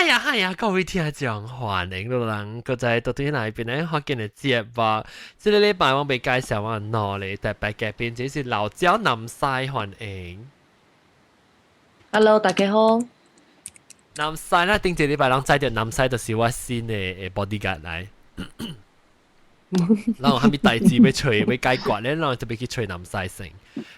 嗨呀嗨呀，各位聽眾，歡迎你人閣再倒轉來檳榔福建的節目。這個禮拜我欲介紹我兩个特別嘉賓，這是老焦南西，歡迎。 Hello，大家好。南西啦，頂一禮拜攏知著南西就是我新的 bodyguard 來。然後啥物代誌欲揣欲解決咧，然後就欲去揣南西先。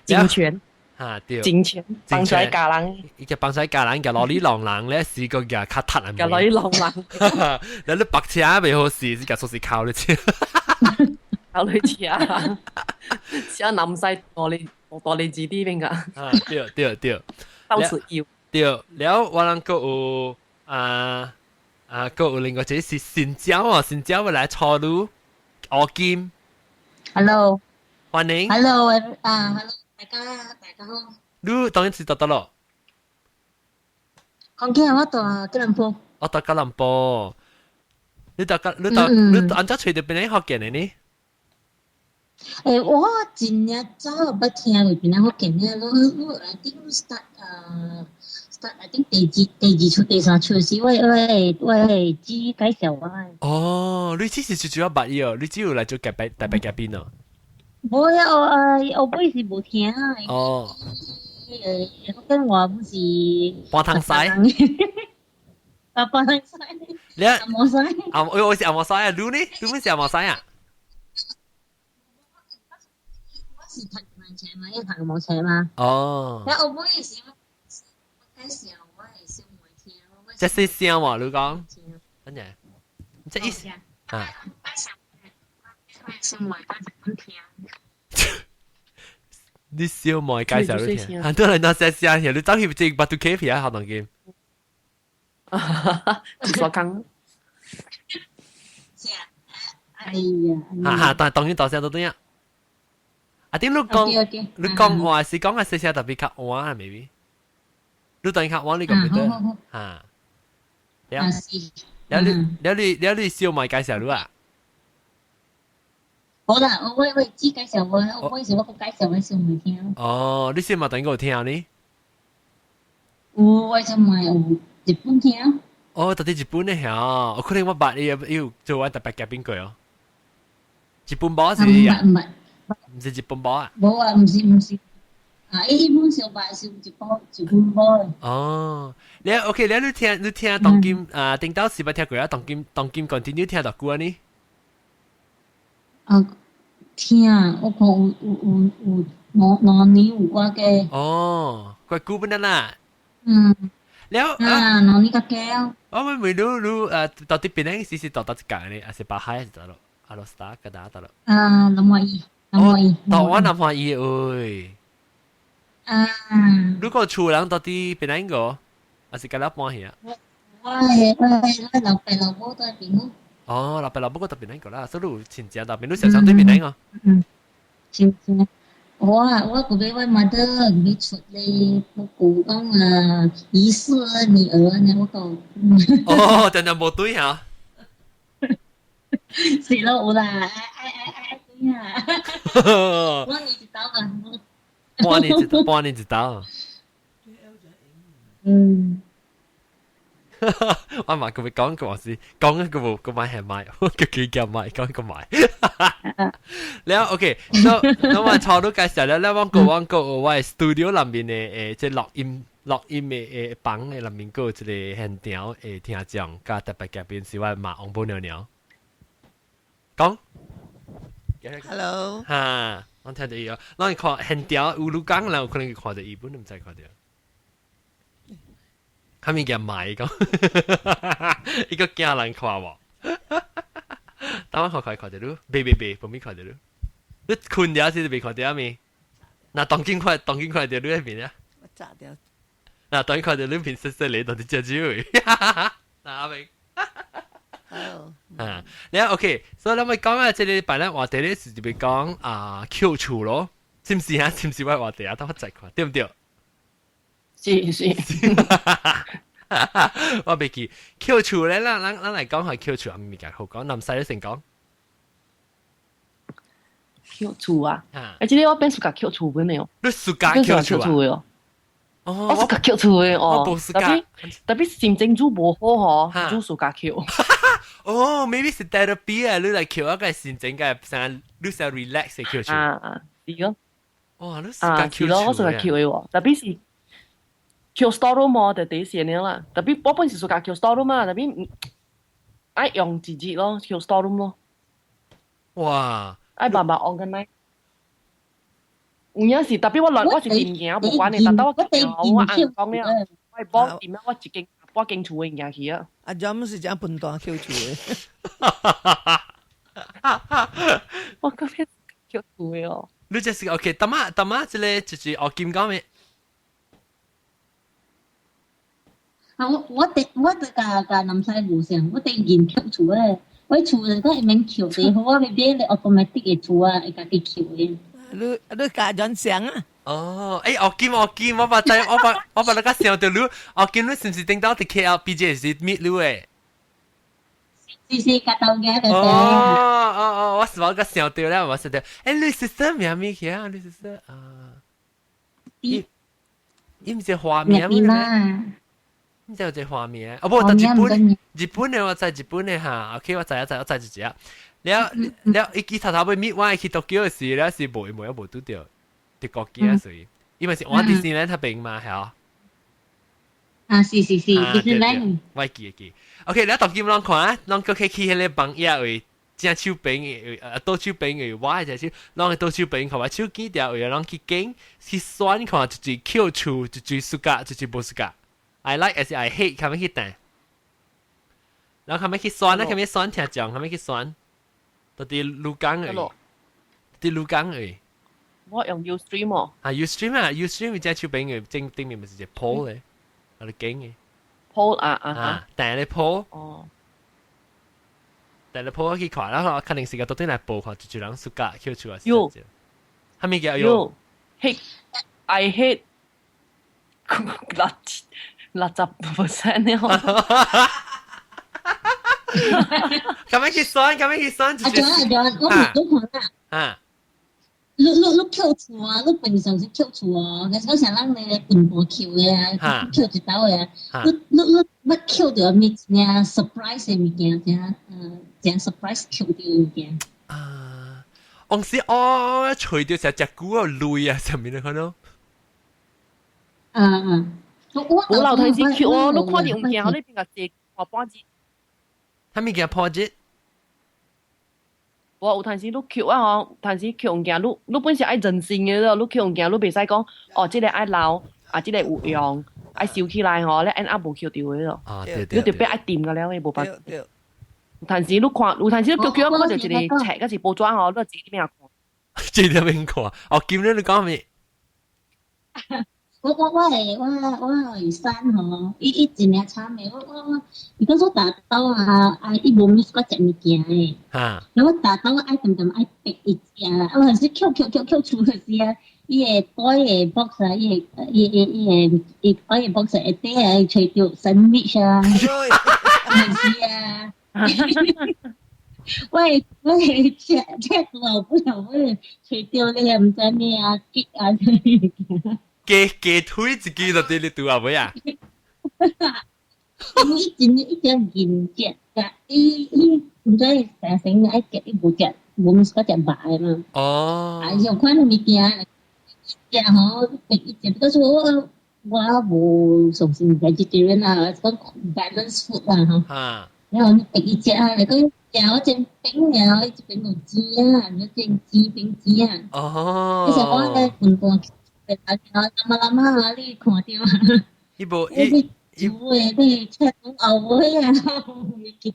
金錢。哈對。金錢，幫助教人。伊個幫助教人，共羅里弄人咧，是個共較踢人。共羅里弄人。你你白車袂好勢，是共鎖匙扣你車。扣你車。車南西大你大你子啲邊個？啊對對對。到處要。對，了我人閣有啊啊，閣有另外一個是新椒哦，新椒欲來初女阿金。 Hello。歡迎。 Hello，啊，Hello，大家大家好。你當然是佗佗咯。講緊我佇吉隆坡。我佇吉隆坡。你佇吉，你佇你按怎揣著檳榔福建的呢？欸，我真正早捌聽過檳榔福建的，你你 I think start 啊，start I think 第二出第三出時，我的姊介紹我的。哦，你只是最主要捌伊哦，你只有來做特別特別嘉賓哦。無啊，我啊，後尾是無聽。哦。福建話不是。半糖西。啊，半糖西。你紅毛西。啊，我是紅毛西啊，你呢？你們是紅毛西啊？我是讀馬車嘛，伊讀紅毛車嘛。哦。然後後尾是我介紹我的小妹聽。這是聲喎，你講。真嘅？這意思啊？小妹講聽。你小妹介紹你聽，很多人都寫聲，你走去這 Batu Caves 啊，學堂見。自所講。哎呀！哈哈，但當然大聲都對啊。啊，點你講你講話是講個細聲特別較晏，maybe。你當然較晏，你講唔對嚇。了，了你了你了你小妹介紹你啊？好啦，我姊介紹我，我是我介紹我小妹聽。哦，你小妹等於有聽呢？有，我小妹有日本聽。哦，到底日本的嚇？我可能我捌伊有做我特別嘉賓過哦。日本寶是啊？唔係，唔是日本寶啊？無啊，唔是唔是。啊，伊本小捌是日本寶。哦，你 OK？你聽當今啊，頂到是捌聽過啊？當今當今 continue 聽到久啊呢？啊，聽，我看有兩年有我嘅。哦，怪久本啦。嗯。了啊，兩年較久。我問問你，你到底檳榔是佗佗一間呢？還是巴海還是佗落？阿羅斯達格達佗落？啊，南華醫，南華醫。台灣南華醫喂。啊。如果厝人到底檳榔個，還是佮咱搬去啊？我的老爸老母佇檳榔。哦，老爸老母閣佇檳榔個啦，所以你有親戚佇檳榔，常常對檳榔哦。嗯，親戚。我我嗰邊我媽的沒出嚟，我姑講啊，疑似女兒呢，我講。哦，真正無對嚇。是咯，有啦，愛愛愛愛對啊。半年一道啊。半年一道，半年一道。嗯。我嘛佢會講個話是講一個無個買係買，個幾夾買講個買。了 OK，so 那我初都介紹了，了我個我 studio 內面的這錄音的房的內面閣有一個現場的聽眾，佮特別嘉賓是我媽王寶娘娘。講。 Hello。哈，我聽到伊哦，咱看現場有你講，人有可能看到伊本都毋知看到。他物件賣講，伊個驚人看無？等我看看看到你，別別別，無咪看到你。你睏了是未看到咪？那當今看，當今看到你彼面啊？我炸掉。那當今看到你面細細嚟，到底食酒的？那阿明。好。啊，你 OK，所以咱欲講啊，這禮拜咱話題咧是就欲講啊，抾厝咯，是毋是啊？是毋是我話題啊？等我再看，對毋對？是是。我袂記抾厝咧，咱來講下抾厝啊，物件好講，南西你先講。抾厝啊？欸，這個我變暑假抾厝本的哦。你暑假抾厝啊？哦。哦，我是家抾厝的哦。我無是 tapi tapi 心情煮無好嗬，煮自家抾。哦，maybe 是 therapy 啊，你來抾啊個心情個想你想 relax 嘅抾厝。啊，是咯。哇，你啊，是咯，我自家抾的喎。Tapi 是抾 store room 哦，就第一時了啦。Tapi 我本是自家抾 store room 啊，tapi 愛用一日咯，抾 store room 咯。哇！愛慢慢 organize。有影是，tapi 我亂，我是電鏡無關的，但到我我按講了，我幫點樣，我一間半間厝的物件去啊。阿 John 是講笨蛋抾厝的。我嗰邊抾厝的哦。你這是 OK，大媽大媽，這個就是我金講的。啊，我我哋我哋甲甲南西無相，我哋現抾厝的，我厝就講會免抾的，好我咪變你 automatic 會厝啊，會家己抾的。你你教人想啊？哦，欸，我見我見，我把知，我把我把那個想到你，我見你是唔是頂到佇 KL BJ 是 meet 你的？是是，甲到嘅就哦哦哦，我是我個想到了，我想到，欸，你 sister 名咩去啊？你 sister 啊？伊伊毋是花名咩？毋知有隻花名，哦不，但日本日本的我知日本的哈，OK，我知我知我知一隻。了了，伊伊頭頭尾 meet 我去 Tokyo 時，了是無無無拄著德國機啊，所以因為是我迪士尼那邊嘛，係啊。啊，是是是，迪士尼。我記記。OK，你當今攏看，攏閣去去彼个房頁位，正手邊的，倒手邊的，我的隻手，攏的倒手邊，看我手機條位，攏去揀去選看，一隻抾厝，一隻 suka，一隻無 suka。I like 還是 I hate，較欲去彈。然後較欲去選啊，較欲選聽眾，較欲去選。到佇鷺港而已，佇鷺港而已。我用 Ustream 哦。啊，Ustream 啊，Ustream 正手邊嘅正頂面咪是一個 poll 咧，我哋揀嘅。 poll 啊啊啊，訂咧 poll。哦。訂咧 poll 去看，然後肯定是個到底來報看，就人 suka 抾厝啊。喲。係咪叫喲？Hate，I hate 六60% 了。咁樣去選，咁樣去選。阿 John 阿 John，我唔都看啦。啊。你你你抾厝啊？你平常時抾厝啊？其實我想咱你笨蛋抾的啊，抾一兜的啊。你你你捌抾著物真 surprise 的物件，真真 surprise 抾著物件。啊！往時哦，揣著成隻久啊，累啊，上面你看到？嗯嗯。我老頭先抾哦，你看著物件，你邊個借破半日？啥物件破節？我有陣時你抾啊吼，有陣時抾物件，你你本是愛人性的咯，你抾物件你袂使講哦，這個愛留，啊，這個有用，愛收起來吼，你按壓無抾著的咯。啊對對。你特別愛掂個了的，無辦法。對。有陣時你看，有陣時你抾抾看著一個冊，抑是報紙吼，你自己邊看。自己邊看，哦，今日你講咩？我我我會我我會山吼，伊伊真正慘的，我我我，伊講說大刀啊，啊伊無物我食物件的，然後大刀愛點點愛逼伊食啦，我是抾抾抾抾出去時啊，伊會袋的 box 啊，伊會伊伊伊會伊袋的 box 會底啊，揣著 sandwich 啊，是啊，我會我會食食老不了，我會揣著你個毋知咩啊，結啊啥物件。雞雞腿一支就佇你肚後尾啊！伊真一隻銀隻，伊伊毋知成成愛食，伊無食，無物食食肉的嘛。哦。啊，有款物件，食吼，一食，但是我我無相信 vegetarian 啊，講 balance food 啊吼。啊。然後你逼伊食啊，你講食我煎餅啊，伊這邊有煎啊，你煎煎餅煎啊。哦。你想我咧笨蛋。啊，lama lama 啊，你看著啊？伊無伊伊煮的，你切講後尾啊，物件。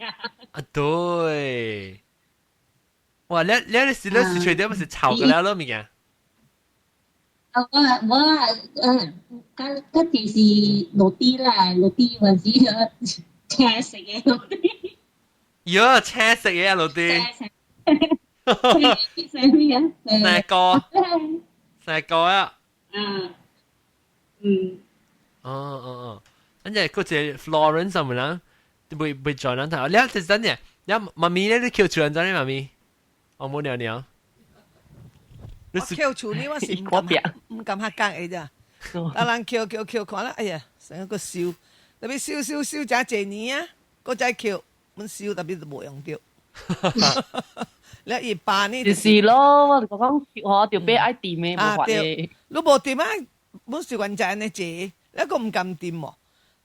啊對，哇！你你是你是揣著毋是炒個了咯物件？啊，我我嗯，較較就是落地啦，落地還是青色的落地。喲，青色的落地。青色咩啊？三個，三個啊！嗯嗯。哦哦哦，跟住嗰隻 Florence 係咪啦？會會在兩頭。你係真嘅，你媽咪咧，你抾厝人真嘅媽咪，我冇尿尿。我抾厝呢，我是毋敢毋敢客講的咋。啊人抾抾抾看啦，哎呀，成個燒，特別燒燒燒成一年啊，閣再抾，阮燒特別就無用著。你伊罷呢？就是咯，我就講嗬，就買愛掂的，無法的。你無掂啊，阮是原在按呢坐，你閣毋甘掂無？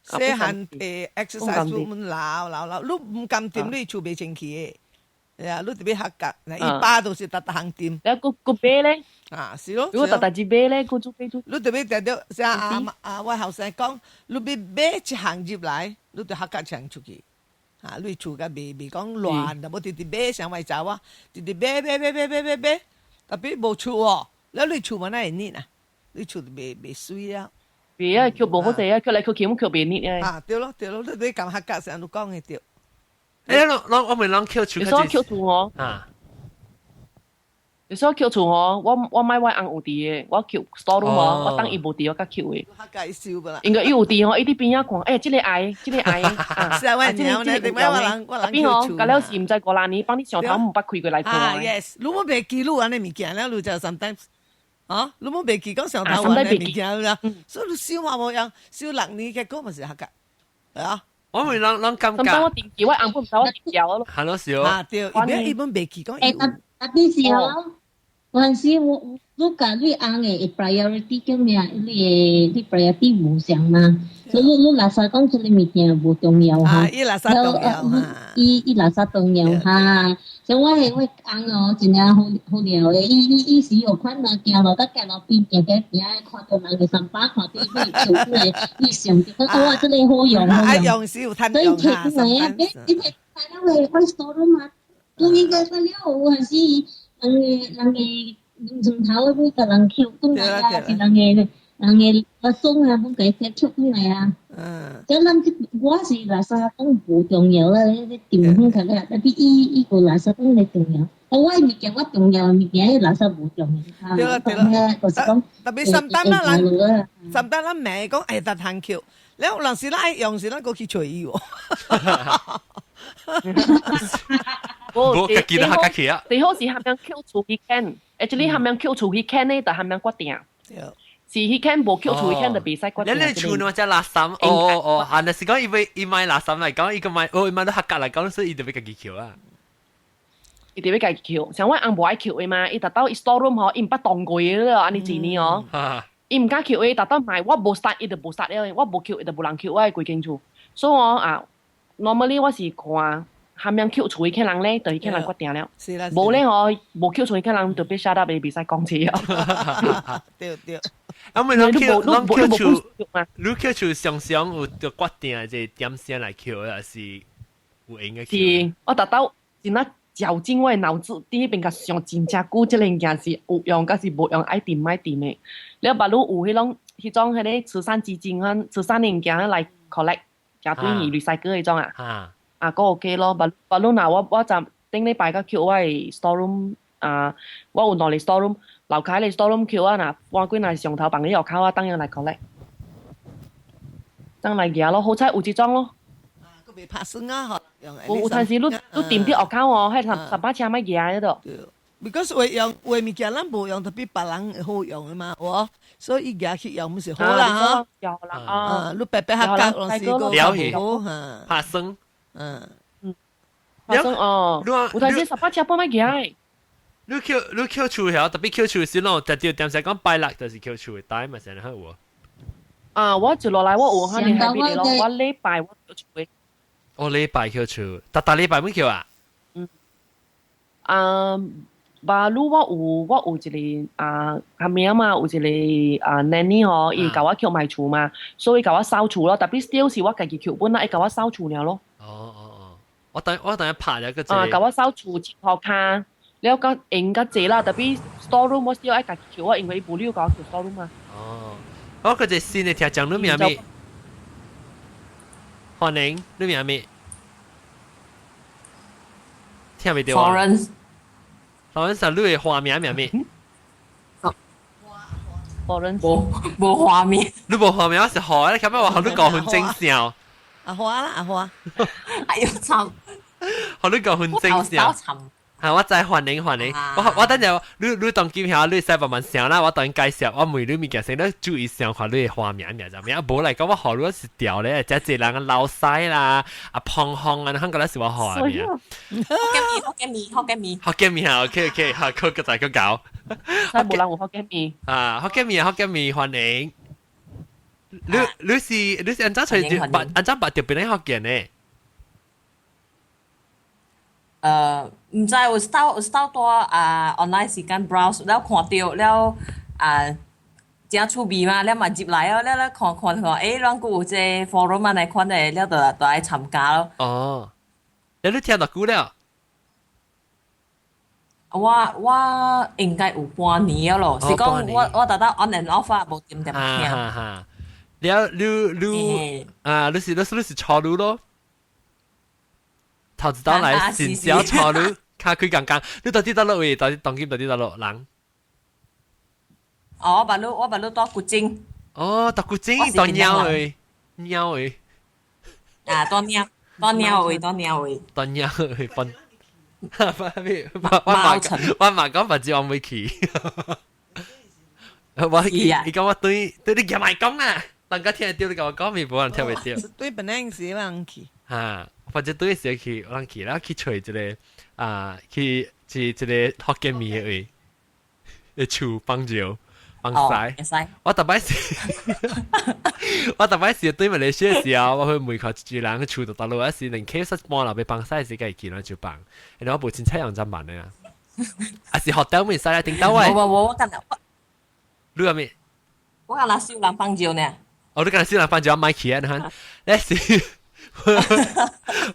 細漢exercise 阮老老老，你毋甘掂，你厝袂清氣的。呀，你特別合格，嗱，伊爸都是逐逐項掂。你閣閣買咧？啊，是咯。如果逐逐日買咧，閣做買做。你特別定著像阿阿我後生講，你欲買一項入來，你就合格一項出去。啊，你厝較袂袂講亂，就無直直買啥物走啊，直直買買買買買買買，特別無厝哦，了你厝嘛哪會膩啊？你厝就袂袂媠啊。袂啊，抾無好勢啊，抾來抾去，毋抾袂膩啊。啊，對咯對咯，你欲共合格啥你講的對。欸，攏我們攏抾厝。你說抾厝哦？啊。你說抾厝哦，我買我翁有佇的，我抾 store room 哦，我等伊無佇我才抾的。應該伊有佇吼，伊佇邊仔看，欸，這個愛，這個愛，啊，是啊，我娘呢，另外我人我人邊哦，甲了是毋知五六年，幫你上頭毋捌開過來看。啊，yes，你冇袂記錄按呢物件了，你就 sometimes，啊，你冇袂記講上頭按呢物件啦，所以你燒嘛無用，燒6年結果嘛是合格，係啊。我咪攏攏感覺。我定期我翁本毋知我定調咯。係咯，是哦。啊，對，伊伊本袂記講。欸，特特別是哦。有陣時我你共你翁的 priority 叫咩？你的你 priority 無相嘛，所以你你垃圾講這個物件無重要哈。伊垃圾重要哈。伊伊垃圾重要哈。像我的我翁哦，真正好好料的，伊伊伊是有款啊，行路到行路邊行行行，看到人的三巴，看到伊厝的，伊想著講哇，這個好用好用。所以摕出來啊，你你摕來我我 store room 嘛，都應該個了，有陣時。人个人个床頭會共人抾轉來啊，是人个人个我送啊，本共抾轉來啊。嗯。這咱這我是垃圾講無重要啦，你你地方較了，特別伊伊個垃圾講咧重要。啊，我的物件我重要的物件，彼垃圾無重要。對啦對啦，就是講特別三單啦，咱三單咱罵講哎，逐項抾，了有陣時咱愛用時，咱閣去揣伊喎。無家己都較家己啊。最好是含樣抾厝彼間，actually 含樣抾厝彼間呢，就含樣決定。是彼間無抾厝彼間就袂使決定。你你厝喏，只垃圾，哦哦哦，係若是講伊欲伊買垃圾來講，伊個買，哦伊買到合格來講，所以伊就欲家己抾啊。伊就欲家己抾，像我翁無愛抾的嘛，伊逐到伊 store room 吼，伊毋捌動過的了，按呢一年哦。伊毋敢抾的，逐到買我無殺，伊就無殺了，我無抾，伊就無人抾我的規間厝。所以我啊，normally 我是看。含樣抾厝彼人咧，就彼人決定了。是啦。無咧吼，無抾厝彼人就別 shut up，袂使講錢啊。對對。啊，咪攏抾攏抾厝，你抾厝常常有就決定這點先來抾，還是有閒个抾？是，我達到真啊絞盡我的腦子，佇彼邊共想真正久，這個物件是有用，抑是無用，愛掂愛掂的。了，別你有彼種彼種彼个慈善基金啊，慈善的物件來 collect，加對伊 recycle 彼種啊。啊，閣 OK 咯，別別你若我我昨頂禮拜才抾我的 store room 啊，我有兩個 store room，樓跤的 store room 抾啊，若搬過來上頭放佇外口啊，當樣來 collect，當來舉咯，好彩有這種咯。啊，閣袂拍算啊，嗬。有有陣時你你掂佇外口哦，彼三三把車莫舉彼度。對，because 話用話物件咱無用，特別別人好用的嘛，有所以伊舉去用毋是好啦，嗬。有啦，啊，你白白合格，攏是個了去好嚇。拍算。嗯嗯，拍算哦。有陣時十把車半莫舉。你抾你抾厝曉，特別抾厝時攏特別點時講拜六就是抾厝的台嘛，成日好有。啊，我一落來我有可能係邊咯，我禮拜我抾厝的。哦，禮拜抾厝，逐逐禮拜欲抾啊？嗯。啊，巴魯我有一個啊，下面嘛有一個啊 nanny 吼，伊共我抾賣厝嘛，所以共我掃厝咯。特別 still 是我家己抾本啦，伊共我掃厝爾咯。哦哦哦，我等下拍了個。啊，共我掃厝清塗跤，了較用較濟啦。特別 store room 我 still 愛家己抾啊，因為伊無理由共我抾 store room 嘛。哦，我嗰隻新的聽講你名咩？歡迎，你名咩？聽袂著啊？Florence。 Florence，你的花名名咩？ Florence。無無畫面。你無畫面，我是何？你琴日話予你5分鐘笑。阿花啦，阿花。哎呦，慘！予你5分鐘笑。慘。嚇，我再歡迎歡迎。我等陣你當今下你使慢慢想啦，我當介紹，我問你物件先，你注意想看你的畫面名就咩？無來講我學你是調咧，這濟人老西啦，啊胖胖啊，你覺得是我學的名？福建麵，福建麵，福建麵啊，OK OK，好，佢個再個搞。使無人有福建麵。啊，福建麵，福建麵，歡迎。你是按怎揣著，按怎捌著邊個福建呢？毋知有兜啊 online 時間 browse 了看著了啊，誠趣味嘛，了嘛入來哦，了了看看看，咱閣有這 forum 按呢款的，了就愛參加咯。哦，你聽偌久了？我應該有半年咯，是講我逐逐 on and off 啊，無點點聽。哈哈，了你啊，你是錯路咯？頭一道來先小錯路，卡開剛剛，你到底佗落位？到底當今到底佗落人？哦，我捌你住古晉。哦，住古晉，住貓位，貓位。啊，住貓，住貓位，住貓位。住貓位，分。我嘛我嘛講白紙我未去。我伊講我對對你夾埋講啊，大家聽得著你共我講，咪無人聽袂著。對本來是人去。嚇，或者對時去，人去啦，去揣一個啊，去去一個福建麵的位，的厝放尿放屎。我逐擺是對馬來西亞時候，我去問看一個人的厝就佗落，是兩 case 半落欲放屎時，家己去就放，然後我無凊彩用怎辦的啊？啊是 hotel 未使啊，頂到位。無無無，我干焦。你話咩？我干焦收人放尿呢。哦，你干焦收人放尿，莫去啊！你看，你是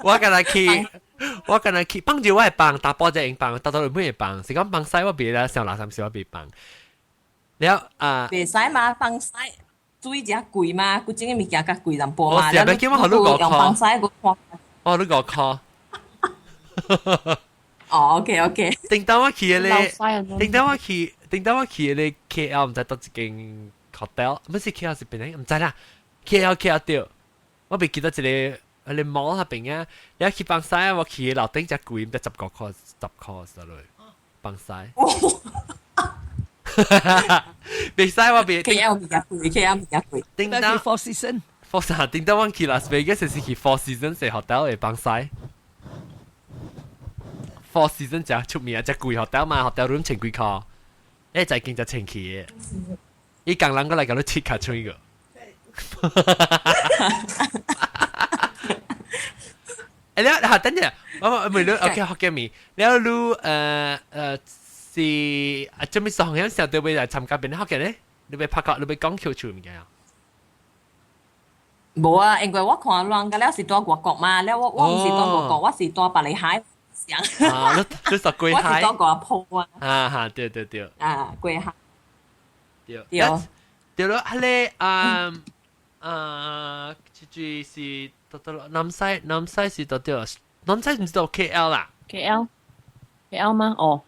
我干焦去，我干焦去放尿，我會放，大波只用放，大多數會放，是講放屎我袂啦，上垃圾時我袂放。了啊！袂使嘛，放屎水誠貴嘛，古晉的物件較貴淡薄嘛。我是叫我予你五箍。放屎我看。哦，你五箍。哦，OK OK。頂當我去的咧，頂當我去，頂當我去的咧 KL 毋知佗一間 hotel，毋是 KL 是邊個？毋知啦。KL KL 對，我袂記得一個，彼個 mall 彼邊啊。了去放屎，我去樓頂才貴，毋知15箍10箍之類。放屎。袂使我袂。 KL 物件貴，KL 物件貴。頂當 Four Seasons。 Four Seasons 頂當我去 Las Vegas 是去 Four Seasons hotel 會放屎。Four Seasons 誠出名，誠貴 hotel 嘛，hotel room 千幾箍，欸，在間就千去的。伊工人閣來共你切卡吹個。欸，了，好，等陣，我問你，OK，福建麵，了你是啊，做咩上響時候對欲來參加邊個福建咧？你欲拍個，你欲講 Q 出物件啊？無啊，因為我看人個了是住外國嘛，了我毋是住外國，我是住百里海。啊，你住龜海？我是住外埔啊。啊哈，對對對。啊，龜海。對。對。對咯，彼个啊啊，這句是佗佗南西，南西是佗佗，南西毋是佗 KL 啦。 KL，KL 嗎？哦，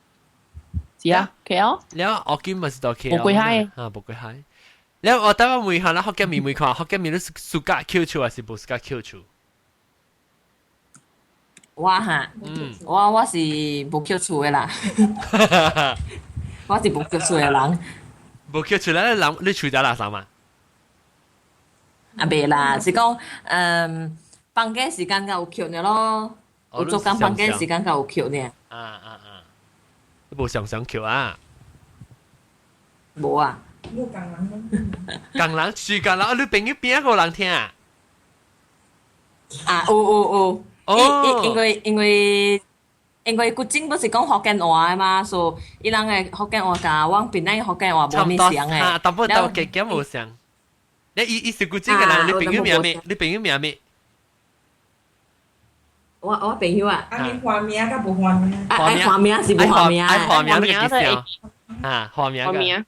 是啊，KL。了，我今嘛是佗 KL。無龜海。啊，無龜海。了，我等我問下啦，福建麵問看，福建麵你暑假 Q 厝還是無暑假 Q 厝？我哈，我是無抾厝的啦，我是無抾厝的人。無抾厝咧，人你厝在垃圾嘛？啊，袂啦，是講，放假時間才有抾爾咯，有做工放假時間才有抾爾。啊啊啊！你無常常抾啊？無啊。無工人。工人是工人，你朋友邊個人聽啊？啊，有有有。哦，因為古晉不是講福建話的嘛，所以伊人的福建話佮阮檳城福建話無啥像的。啊，淡薄都加減無像。你伊是古晉的人，你朋友名咩？你朋友名咩？我朋友啊。啊，你花名佮無花名？啊，愛花名是無花名？愛花名你個意思啊？啊，花名。花名。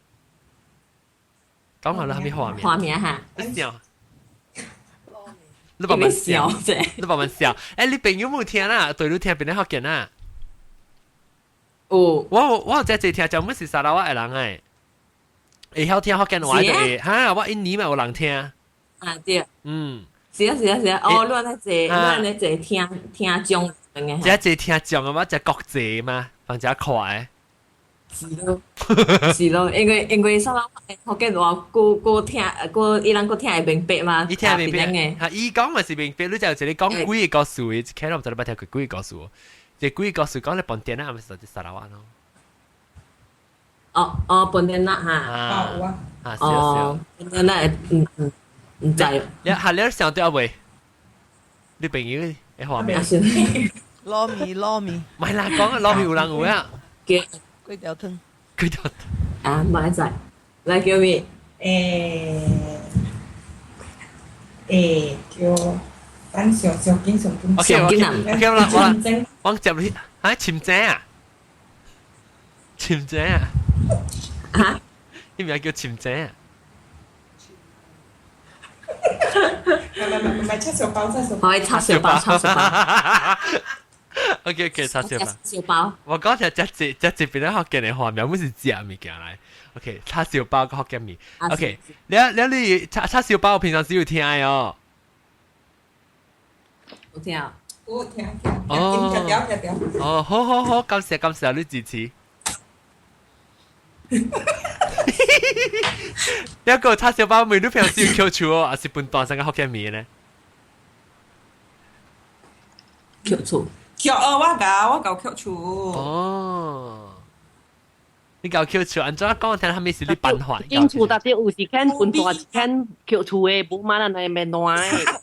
講下你啥物花名？花名哈。你笑。你慢慢笑，你慢慢笑。欸，你朋友無聽啦？對你聽邊個福建啊？有。我有遮濟聽，專門是砂拉越的人欸，會曉聽福建話就會，哈，我印尼嘛有人聽。啊對。是啊是啊是啊，哦，你按呢濟，你按呢濟聽聽眾的。遮濟聽眾啊嘛，遮國際嘛，放只快。是咯，是咯，因為沙拉福建話過聽過伊人過聽會明白嘛，伊聽會明白。嚇，伊講嘛是明白，你就一個講幾個故事，一開頭就捌聽過幾個故事，這幾個故事講咧本地人，係咪是沙拉瓦咯？哦哦，本地人嚇。啊，啊，哦，本地人嗯，唔知。你係你想對阿未？你朋友會話咩？撈麵撈麵。唔係啦，講撈麵有人有啊。叫粿條湯。粿條啊，買仔，來叫咩？叫等上上緊上緊。 OK OK OK 啦，我接你啊，簽證啊，簽證啊，嚇？呢名叫簽證啊？唔係叉燒包，叉燒包。可以叉燒包，叉燒包。 OK OK，叉燒包。燒包。我講就只只只邊咧福建嘅話名，本是食物件來。OK，叉燒包個福建麵。OK，你叉燒包，我平常只有聽哦。有聽。有聽聽。哦。哦，好好好，感謝感謝你支持。你個叉燒包，每你平時有扣厝哦，還是本當上個福建麵呢？扣厝。扣哦，我搞扣厝。哦，你搞扣厝，按怎講聽？係咪是你辦法？間厝特別有時間本大一間扣厝的，無嘛人係免爛的，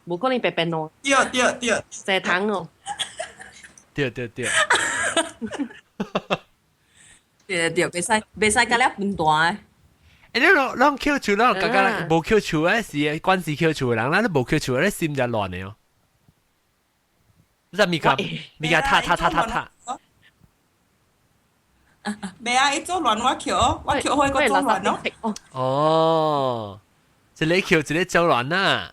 無可能白白爛。對對對，食糖哦。對對對。對對，袂使甲了分大的。欸，你攏扣厝，攏感覺無扣厝的是關係扣厝的人，咱都無扣厝的，心就亂的哦。你知物件物件塌塌塌塌塌。未啊！伊做亂我扣，我扣開個做亂咯。哦，一個扣一個做亂啊。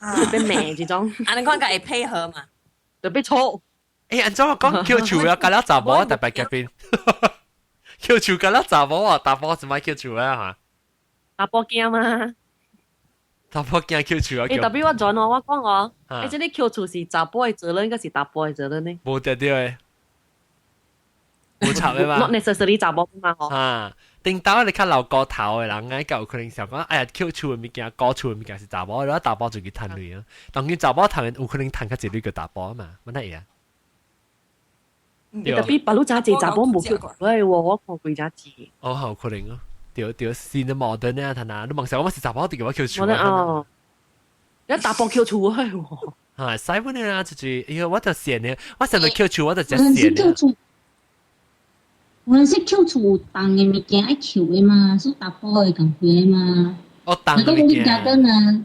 特別命這種。啊，你講個會配合嘛？特別錯。欸，按怎我講扣厝啊？甲了查某特別夾邊。扣厝甲了查某啊，查某是咪扣厝啊？嚇？查甫驚嘛？查甫驚扣厝啊！欸，特別我轉我講哦，欸，這個扣厝是查甫的責任，還是查甫的責任呢？無對對的，無插的嘛。 Not necessarily 查某嘛吼。啊，頂頭你較老高頭的人，愛有可能想講，哎呀，扣厝的物件，高厝的物件是查某，然後查某就去趁錢啊。當然查某趁有可能趁較濟鐳過查甫嘛，乜嘢啊？特別白鹿真濟查某無扣厝的喎，我看過真濟。哦，好可能哦。對對，新的矛盾啊，他那，你夢想我是查某，就叫我扣厝。哦，你查甫扣厝的喎。啊，使本啊，就是，哎呀，我就閒的，我想到扣厝，我就真閒的。我是扣厝有重的物件愛扣的嘛，是查甫的共款的嘛。哦，重的物件。你 garden 啊，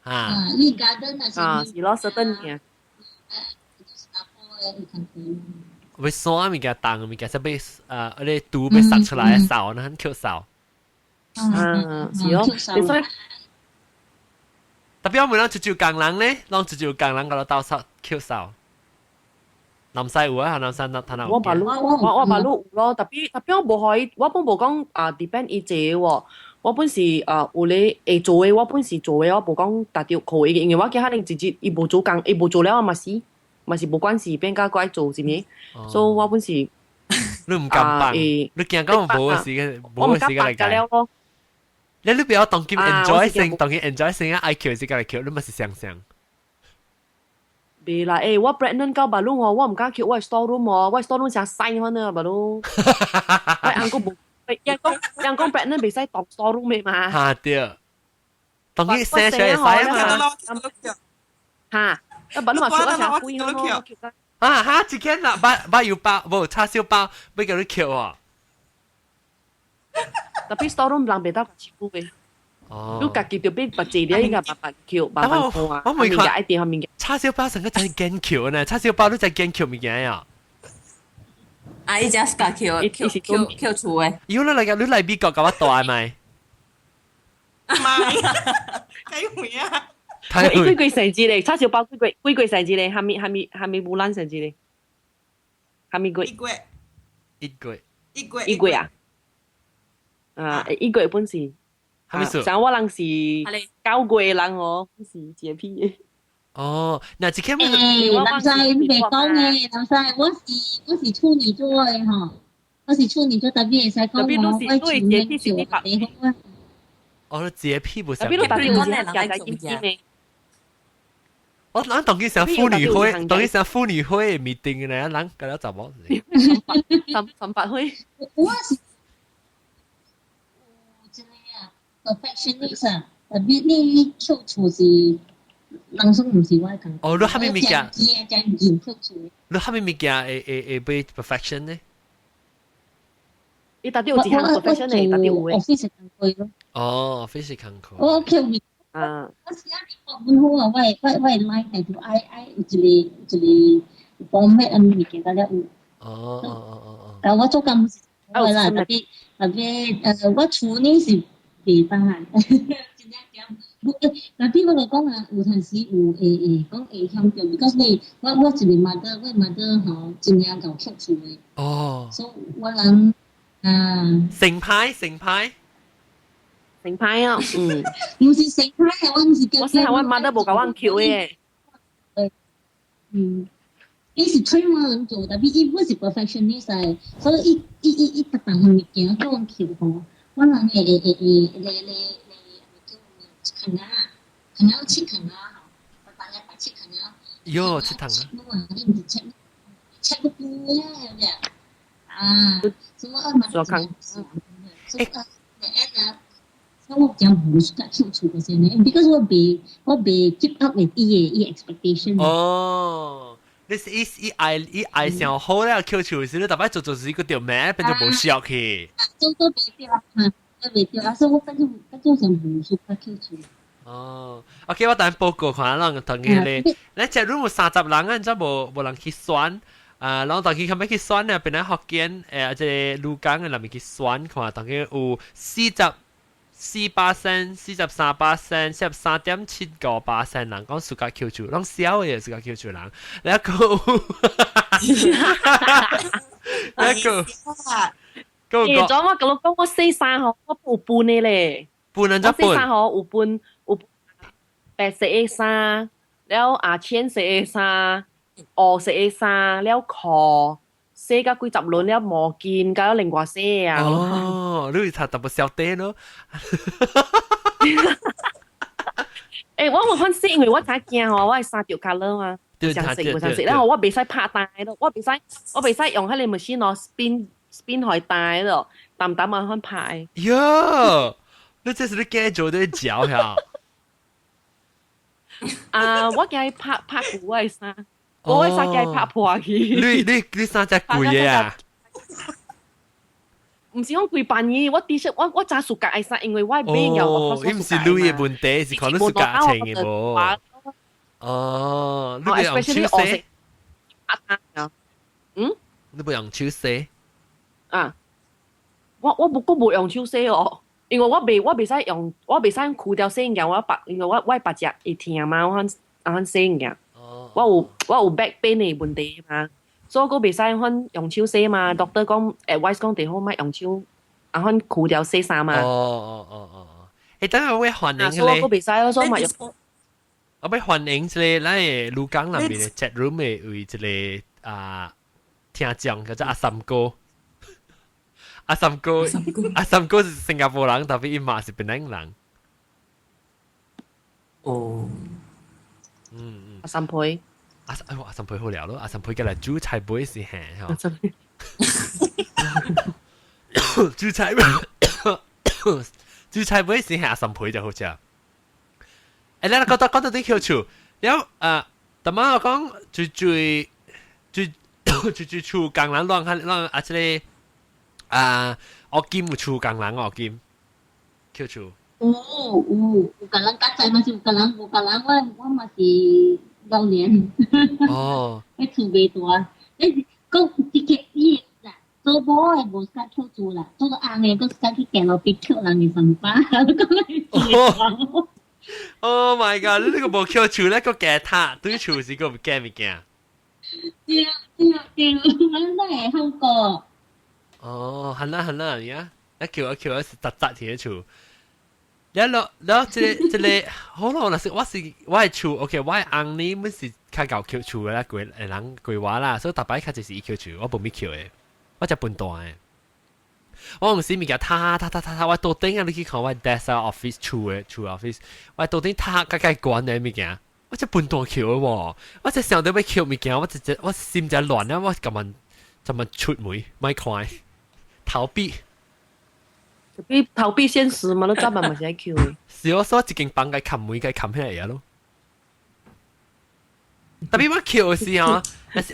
啊，你 garden 啊，啊，是咯，certain 嘅。查甫的有共款。欲山物件重的物件，才欲啊，你毒欲殺出來掃，那很扣掃。啊，是咯，所以特別我們攏一招工人咧，攏一招工人甲我鬥掃扣掃。南西有啊，南山那他那。我馬路我馬路有咯，特別我無可以，我本無講啊 depend 伊坐喎，我本是啊有咧會做的，我本是做的，我無講達到可以嘅，因為我記可能直接伊無做工，伊無做了嘛是嘛是無關係，變甲過愛做是咪？所以我本是你唔敢放，你驚講無時間，無時間來改。你不要當佢 enjoy 先，當佢 enjoy 先啊！愛扣時間來扣，你咪是想想。別啦，欸，我 pregnant 到馬路哦，我唔敢扣我 store room 哦，我 store room 成細款啊，馬路。我翁個無，人講 pregnant 袂使當 store room 的嘛。嚇對，當佢生出來會使嘛。嚇，啊馬路嘛扣我成貴咯。啊哈！一間啦，捌油包，無叉燒包，欲共你扣啊！特別 store room 人袂當照顧的。哦，你家己就變別濟了，應該慢慢扣，慢慢看啊。我沒看，一點物件。叉燒包成個真堅扣呢，叉燒包你真堅扣物件呀。啊！伊只是家扣扣扣扣厝的。有你來個，你來美國共我帶沒？買，幾回啊？幾幾成字咧？叉燒包幾幾幾幾成字咧？蝦米蝦米蝦米烏蘭成字咧？蝦米月？一個月。一個月。一個月。一個月啊？啊，一個月本是。蝦米數？像我人是9月的人哦，是潔癖的。哦，嗱，這個誒，南西你袂講嘅，南西我是處女座的吼，我是處女座，特別會使講我我處女座特好啊。哦，潔癖不是。特別你特別有人家在金金的。我咱當今成婦女會，當今成婦女會 meeting 咧，咱個了怎麼？三三八會。我是有這個啊，perfectionist 啊，特別你扣厝是，人生毋是我的工。哦，你蝦米物件？真真嚴扣厝。你蝦米物件會會 perfection 呢？你到底有一項 perfection 的，到底有的。 office 工課咯。哦，office 工課。我扣物。啊！我寫report本好啊，我的 line 係就愛愛有一個 format 按物件甲了有。哦哦哦哦。但我做工毋是我啦，特別特別我處理是袂當，真正點。特別我就講啊，有陣時有會會講會向著，because 你我一個 mother，我 mother 吼真正𠢕吸厝的。哦。所以我人啊。成派成派。成派啊，嗯，毋是成派啊，我毋是叫。我細漢我媽都無共我抾的。嗯，伊是吹我人做，特別伊不是 perfectionist，所以伊伊伊伊逐逐項物件叫阮抾吼，我人會會會會咧咧咧叫囥仔，囥仔切囥仔吼，逐逐日白切囥仔。喲，切糖啊！你話你毋是切切個半啊，啊，什麼二馬？做工。欸。我講無是較興趣個先呢，because 我未 keep up with 伊的伊 expectation。哦，你是伊伊愛伊愛上好咧，抾厝時你逐擺做做時個條命變做無適去。做做袂對啊，袂對啊，所以我反正反正上無適合抾厝。哦，OK，我等報告看人同佢咧，你這如果30人啊，則無人去選。啊，然後當佢後尾去選咧，變來福建這個鹿港的內面去選，看當佢有44%、43%、43.75%人講 suka 抾厝，攏小的 suka 抾厝人，然後那個個，欸，昨我甲你講，我洗衫吼，我有分的咧，分人怎分？我洗衫吼有分有白色的衫，了啊淺色的衫、黑色的衫，了褲。洗甲幾十輪了毛巾，甲另外洗啊！哦，你是讀淡薄小底咯。欸，我有看洗，因為我才驚吼，我的衫著 colour 嘛，相色無相色，然後我袂使拍單咯，我袂使用彼個 machine 哦，spin spin 予單咯，淡淡啊款拍。喲，你這是你驚做的腳呀？啊，我驚拍拍舊我的衫。我的衫驚拍破去。你衫只貴的啊？毋是講規範嘅，我 T 恤我真 suka 愛衫，因為我買了哦，伊毋是你的問題，是看你 suka 穿的無？哦，你袂用手洗？嗯？你袂用手洗？啊，我無閣無用手洗哦，因為我袂使用，我袂使用褲條洗物件，我腹因為我腹脊會疼嘛，我按洗物件。我有 back pain 的問題嘛，所以我袂使款用手洗嘛。doctor 講 advice 講最好莫用手，按款褲條洗衫嘛。哦哦哦哦，欸，等下我歡迎所以我袂使，所以莫用。我欲歡迎這個咱的鹿港內面的 chat room 的為這個啊聽眾叫做阿三哥。阿三哥，阿三哥是新加坡人，但係伊嘛是檳城人。哦。嗯嗯。阿三妹。阿哎阿三妹好料咯，阿三妹過來煮菜尾是嘿吼。煮菜煮菜尾是嘿阿三妹就好食。欸，咱講到啲抾厝，了啊，逐擺我講最最最最最厝工人亂較亂啊，這個啊，烏金有厝工人烏金抾厝。有工人較濟嘛是有工人，無工人我嘛是老年。哦。彼厝袂大，你講一個伊啦，做某的無 suka 抾厝啦，做翁的閣 suka 去行路邊抾人的三把，講 Oh my god！你呢個無抾厝咧，閣加塔對厝是閣有驚物件？對對對，咱咱會好過。哦，係啦係啦，而家一抾一抾是雜雜佇咧厝。了了了，這個這個好咯，若是我是我的厝，OK，我的翁呢，本是較𠢕抾厝的啦，規人規劃啦，所以逐擺較濟是伊抾厝，我無咪抾的，我才笨蛋的。我有時物件塌塌塌塌塌，我桌頂啊，你去看我 desk 啊 office 厝的厝 office，我桌頂塌較較懸的物件，我才笨蛋抾的喎，我才想著欲抾物件，我直接我心就亂了，我根本怎麼出門，莫看，逃避。你逃避現實嘛，你早晚嘛是愛抾的。是我所以一間房該冚門該冚起來咯。特別我抾的時候，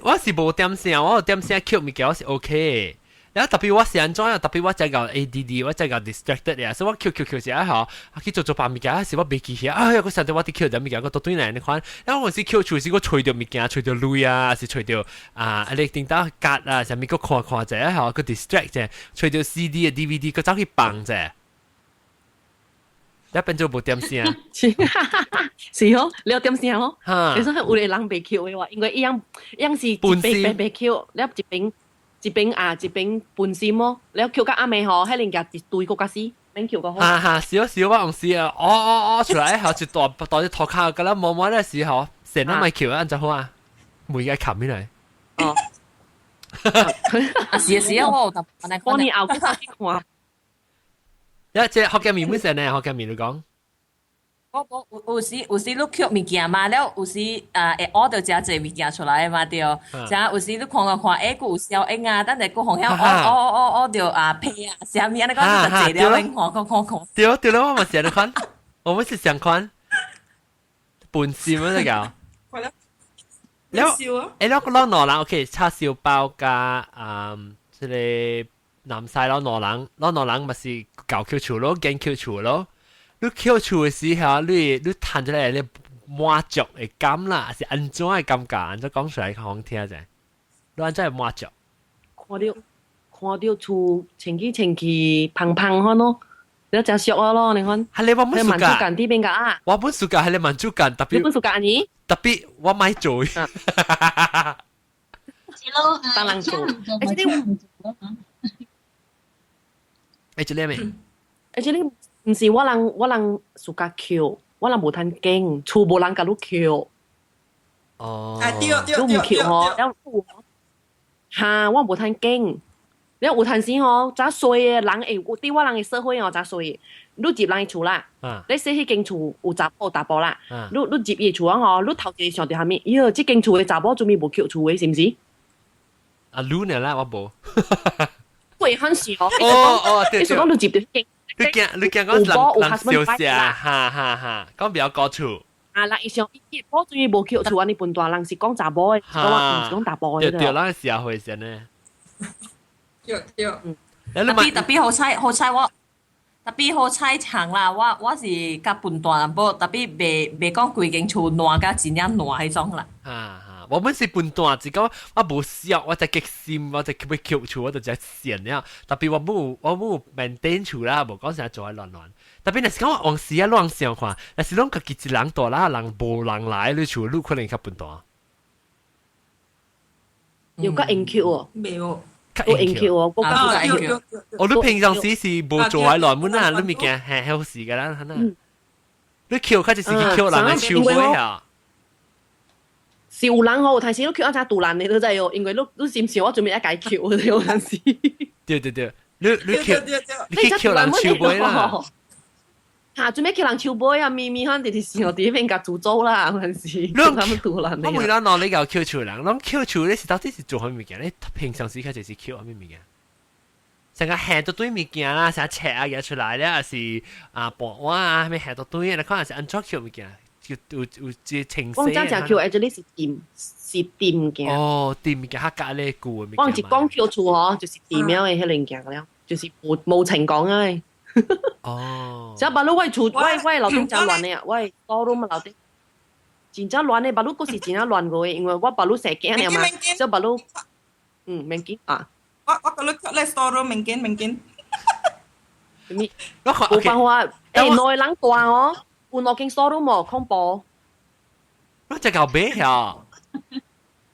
我是無點聲，我有點聲抾物件我是 OK 的。然後特別我是按怎樣？特別我真𠢕 ADD，我真𠢕 distracted 呀，所以我抾抾抾時啊吼，去做做別物件，是我袂記起，哎呀，我想到我佇抾點物件，我倒轉來你看，然後我是抾厝時，我揣著物件，揣著鐳啊，還是揣著啊，你頂到格啊，啥物閣看看者吼，閣 distract 者，揣著 CD 啊 DVD，閣走去放者，一變做無點聲。是是哦，你有點聲哦。你說有個人袂抾的話，因為伊樣伊樣是一邊邊袂抾，了一邊。一邊啊，一邊分心哦，了抾到暗暝吼，彼物件一堆閣較死，免抾閣好。哈哈，是哦是哦，我有時啊，哦哦哦出來吼，一大大隻塗跤，佮咱摸摸咧時候，成日咪抾按怎好啊？每個冚起來。哦。啊是啊是啊，我有特我年後去看。一隻福建麵本身呢，福建麵你講。我我有有時有時你抾物件嘛，了有時啊會 order 誠濟物件出來嘛對，誠有時你看看看，欸，閣有效應啊，等下閣互曉哦哦哦哦著啊皮啊，啥物按呢講就濟了，看看看看。對對了，我嘛是按呢款，我們是相款，本心乜嘢搞？了，欸，了個攏兩人，OK，叉燒包加這個南西咯，兩人，攏兩人嘛是𠢕抾厝咯，揀抾厝咯。你抾厝的時候，你彈出來你滿足的感啦，是按怎的感覺？按怎講出來較好聽者？你按怎會滿足？看著看著厝清氣清氣芳芳款咯，你誠俗啊咯，你看。係你我本滿足感佇邊個啊？我本暑假係你滿足感，特別。你本暑假呢？特別我莫做。是咯，當人做。欸，這個。欸，這個咩？欸，這個。毋是我人，我人自家抾，我人無通揀，厝無人共你抾。哦。啊對對你毋抾吼，了哈，我無通揀。了有陣時吼，誠衰的人會，佇我人的社會吼，誠衰的。你入人的厝啦，你說彼間厝有查某查埔啦，你你入伊厝啊吼，你頭一个想著啥物？喲，這間厝的查某做物無抾厝的，是毋是？啊，你呢啦，我無。會很想。哦哦，對對。你想講你入著間。你驚你驚講人人笑聲，哈哈哈，講比較高處。啊，人伊想伊某終於無抾厝，按呢笨蛋人是講查某的，講毋是講查埔的。對對，咱社會先呢。對對。特別特別好彩好彩我特別好彩場啦，我我是較笨蛋淡薄，特別袂袂講規間厝爛甲真正爛彼種啦。哈哈，我本是笨蛋，只講我無痟，我才激心，我才欲抾厝，我就只善了。特別我無我無 maintain 厝啦，無講啥做亂亂。特別若是講我往時啊亂想看，若是攏家己一人蹛啦，人無人來你厝，你可能較笨蛋。有較應抾哦，沒有。較應抾哦，哦，你平常時是無做喺內門啊，你物件係好事㗎啦，係呐。你抾較就是去抾人的手尾啊。是有人吼，有陣時你抾啊誠突然的，你知哦，因為你你心想我準備愛共伊抾，有陣時。對對對，你你抾你去抾人手尾啦。嚇，準備抾人手尾啊，咪咪可能直直想佇彼邊共詛咒啦，有陣時。他們突然的。我問咱喏，你共抾厝人，攏抾厝你是到底是做啥物件？你平常時較就是抾啥物物件？成個下一堆物件啦，成冊啊夾出來咧，還是啊盤碗啊，啥物下一堆，你看是按怎抾物件？有有有這情我真正抾，actually 是掂是掂物件。哦，掂物件較夾咧舊的物件。我一講抾厝吼，就是掂了的彼物件了，就是無無情講的。哦。只把你我厝，我我樓頂誠亂的啊，我多攏嘛樓頂真正亂的，把你閣是真正亂過的，因為我把你生囝了嘛，所以把你嗯免緊啊。我我共你抾咧 store room 免緊免緊。無辦法，欸，兩个人蹛哦，有兩間 store room 無恐怖。我只𠢕買呀。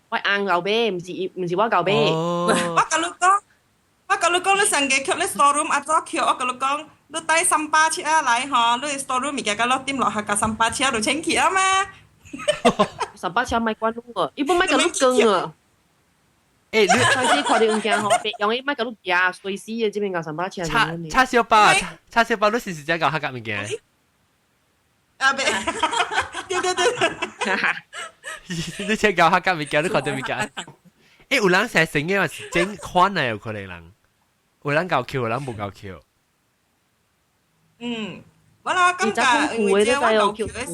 我翁𠢕買，毋是毋是我𠢕買。我共你講，我共你講，你上個抾咧 store room 按怎抾？我共你講，你帶三百尺啊來吼，你 store room 物件甲落點落下甲三百尺就清氣啊嘛。三百尺莫管你啊，伊本莫共你扛啊。欸，你隨時看到物件吼，別用伊莫共你夾，隨時的這邊共三百尺。叉叉燒包啊，叉燒包，你是唔是真搞客家物件？啊，別，對對對。你真搞客家物件，你看到物件？欸，有人成成嘅是整款的有可能人，有人搞橋，有人無搞橋。嗯，我啦感覺因為這我搞橋的。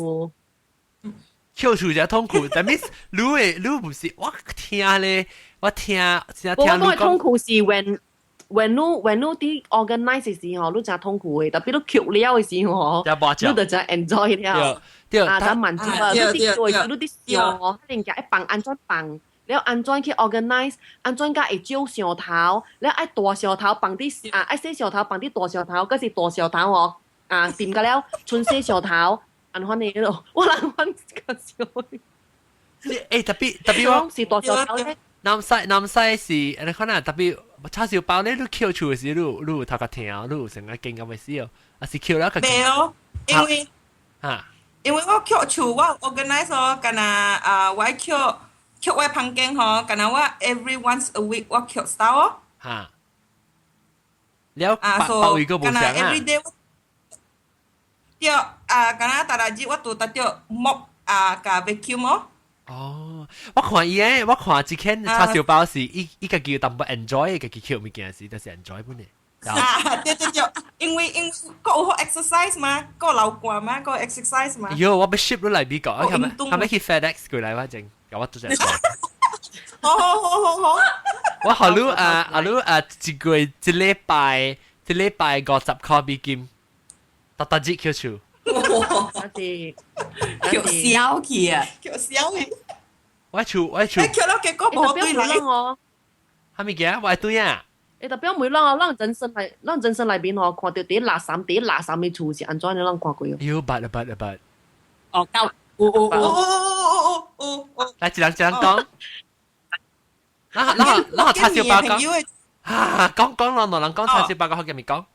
橋厝才痛苦，但係你會你唔是我聽咧，我聽聽聽。我講的痛苦是 when 你佇 organize 的時候，你真痛苦的，特別你橋了的時候，你就真 enjoy 了，啊，真滿足啊！你佇做，你佇想哦，物件愛放按怎放，了按怎去 organize，按怎才會少相頭，了愛大相頭放佇啊，愛細相頭放佇大相頭，閣是大相頭哦，啊，掂個了，剩細相頭。按款的咯，我人款較少。欸，特別特別我是大相頭咧。南西是，你看啊，特別叉燒包咧，你抾厝的時，你有頭殼疼，你有成個驚咁嘅事哦，還是抾了較？沒有，因為啊，因為我抾厝，我 organize 哦，敢若啊，我抾抾我房間吼，敢若我 every once a week 我抾 style 哦。哈，了包位個無相啊。對啊，敢若逐日我都拄著 mop 啊，共 vacuum 哦。哦，我看伊誒，我看一間叉燒包是伊伊家己有淡薄 enjoy 家己抾物件時，就是 enjoy 本嘅。啊，對對對，因為閣有好 exercise 嘛，閣流汗嘛，閣 exercise 嘛。喲，我欲 ship 落來美國，係咪去 FedEx 過來我正，共我做隻。好好好好好。我予你啊，予你啊，一個月一禮拜，一禮拜50塊美金，逐逐日抾厝。哇！是叫痟去啊！叫痟去。我厝我厝。抾了結果無對來哦。啥物件？我對啊。欸，特別每啷哦，咱人生內，咱人生內面吼，看著佇垃圾佇垃圾的厝是按怎樣？咱看過哦。喲，捌啊捌啊捌。哦，夠，有有有有有有。來，一人一人講。然後然後然後叉燒包講。啊，講講咯，兩人講叉燒包講好嘅咪講。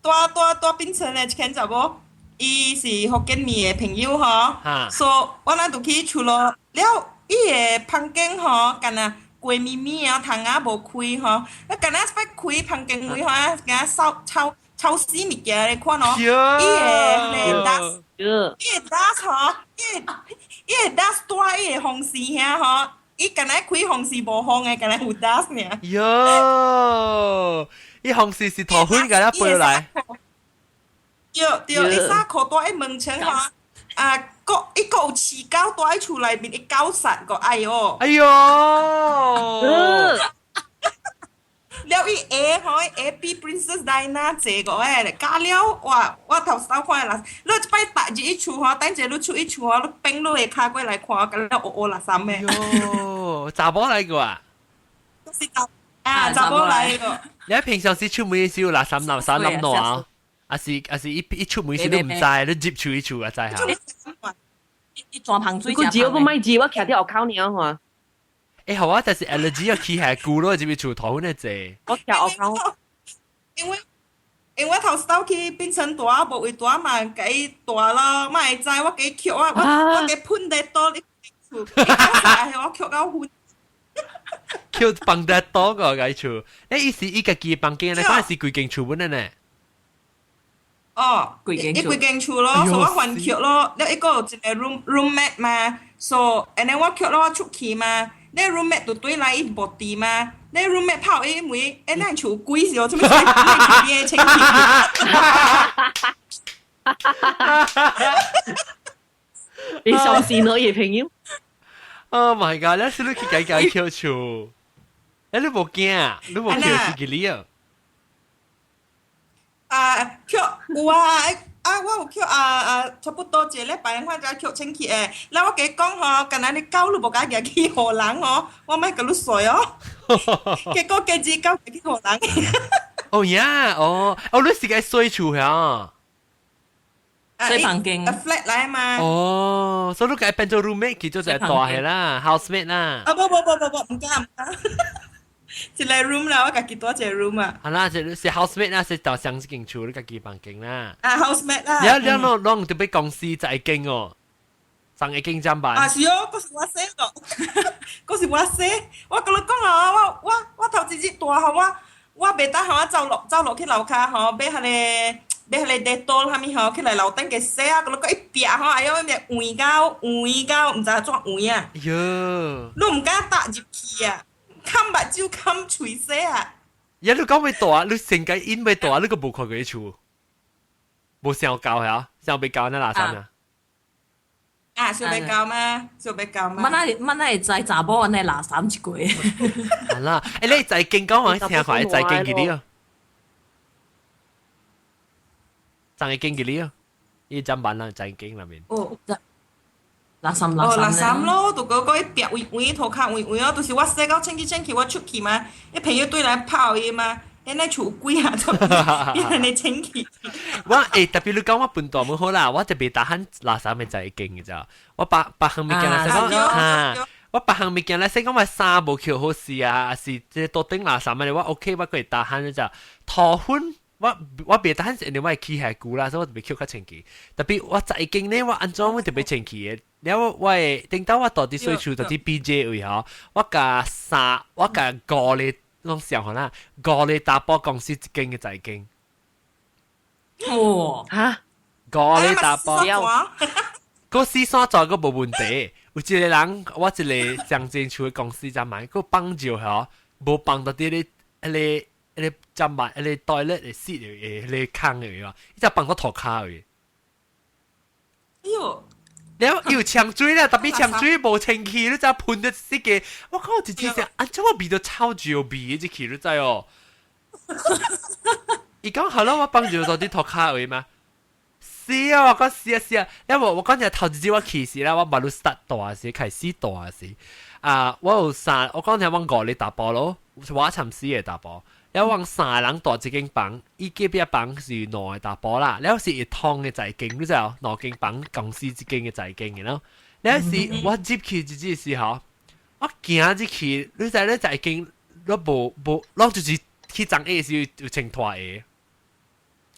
住住住檳城的一間查某，伊是福建面的朋友吼，所以我咱就去厝咯。了，伊的房間吼，敢若光咪咪啊，窗仔無開吼，啊，敢若欲開房間門吼，敢若臭臭臭死物件咧款哦。伊的 dust，伊的 dust 吼，伊的 dust 蹛伊的風扇遐吼，伊敢若開風扇無風的，敢若有 dust 爾。喲，伊風扇是塗粉共咱飛來。對對，伊衫褲蹛佇門窗吼，啊，閣伊閣有飼狗蹛佇厝內面，伊狗殺個哎喲。哎喲！了伊鞋吼，伊鞋比 Princess Diana 濟個誒，加了哇！我頭先看啦，你這擺踏入伊厝吼，等者你出伊厝吼，你變你的跤過來看，敢若烏烏垃圾的。喲，查某來個啊？是查啊，查某來個。你平常時出門時有垃圾垃圾冧落啊？還是還是一一出門時你毋知，你入厝一厝啊知下。一轉旁水。佢只我買字，我徛佇後口爾看。欸，好啊，但是 allergy 要起下舊咯，這邊厝塗粉的濟。我徛後口。因為頭先去檳城住，無位住嘛，共伊住咯，嘛會知我共伊抾啊，我共噴得多你厝，伊講啥我抾到昏。抾放得多個共伊厝，欸，伊是伊家己的房間咧，反正是規間厝本的呢。哦，規間伊規間厝咯，所以我還抾咯，了伊閣有一個 roommate 嘛，所以按呢我抾了我出去嘛，你 roommate 就對來伊無佇嘛，你 roommate 跑伊問，欸，咱厝有鬼是哦，做啥物事？你清氣？你相信我嘅朋友？Oh my god！你是你去改改抾厝，欸，你無驚？你無抾是幾哩啊？啊，抾有啊，啊，我有抾啊啊，差不多一個禮拜，我才抾清氣的。了，我共伊講吼，敢若你狗你無共舉去予人吼，我莫共你睡哦。結果這隻狗舉去予人。哦呀，哦，哦，你是共洗厝遐？洗房間。 flat 來嘛。哦，所以你共伊變做 roommate 去做一個大的啦，housemate 啦。啊，無無無無無，毋敢毋敢。一個 room 啦，我家己住一個 room 啊。係啦，是 housemate 啦，是到相一間厝，你家己房間啦。啊，housemate 啦。你你攏攏特別公司在間哦，上一間怎辦？啊，是哦，嗰是我洗咯，嗰是我洗。我共你講啊，我我我頭一日大吼，我我袂當吼，我走落走落去樓跤吼，買彼個買彼個 Dettol 啥物吼，起來樓頂給洗啊，共你講一壁吼，哎喲，咩黃到黃到，毋知怎黃啊！喲，你毋敢踏入去啊，冚目睭冚喙洗啊！呀，你講欲大，你成個因欲大，你閣無看過厝，無想夠嚇，想欲夠那垃圾啊？啊，想欲夠嗎？想欲夠嗎？乜那乜那會知查某按呢垃圾一個？係啦，欸，你在經講話聽看，在經幾哩哦？在經幾哩哦？伊怎辦啦？在經內面。哦，垃圾哦，垃圾咯，就閣閣一壁圍圍塗跤圍圍哦，就是我洗到清氣清氣，我出去嘛，伊朋友對來泡伊嘛，因那厝有鬼啊，就變安呢清氣。我欸，特別你講我笨大冇好啦，我特別打喊垃圾咪在經嘅咋，我別別項物件來講嚇，我別項物件來講我衫無扣好勢啊，是這桌頂垃圾咪我 OK，我可以打喊嘅咋，塗粉。我我袂當是因為我起遐久啦，所以我特別扣較清氣。特別我在間呢，我按怎我特別清氣的。了我我會頂到我住佇細厝，住佇 PJ 位吼，我共三，我共五個攏想好啦，五個查埔公司一間的財經。哇！嚇！五個查埔，閣四線做閣無問題。有一個人，我一個相親厝的公司才買，閣放尿吼，無放到佇咧彼個。彼個砧板，彼個 toilet 的 seat 的彼個空的嘛，伊才放到塗跤位。哎喲！了又沖水啦，特別沖水無清氣，你知噴得死個。我靠，一只只，按怎我味道臭尿味的這去，你知哦？伊講好啦，我放尿到佇塗跤位嘛。是啊，我講是啊是啊，因為我講只頭一日我去時啦，我馬路 start 大時開始大時，啊，我有三，我講聽我五個查埔咯，我參四個查埔。了阮三個人蹛一間房，伊隔壁房是兩個查埔啦，了是一通的財經，你知無？兩間房公司一間的財經的咯。了是我入去一日時候，我行入去，你知咧財經，我無無，攏就是去髒鞋時有穿拖鞋，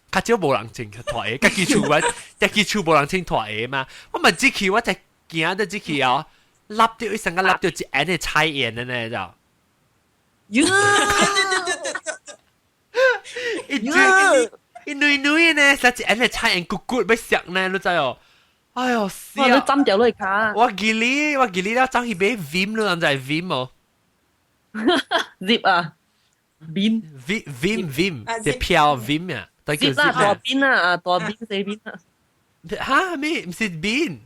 較少無人穿拖鞋，家己厝我家己厝無人穿拖鞋嘛。我嘛入去，我才行得入去哦，立著伊成個立著一眼的菜園的呢，知無？喲！一一女女呢，實一眼的菜園骨骨欲食呢，你知哦？哎喲死啊！你針掉落去跤。我記你，我記你了，走去買 Vim，你知 Vim 無？Zip 啊，Vim Vim Vim Vim，隻票 Vim 啊，對叫 Zip 啦，大邊啊，大邊細邊啊。哈咩？毋是邊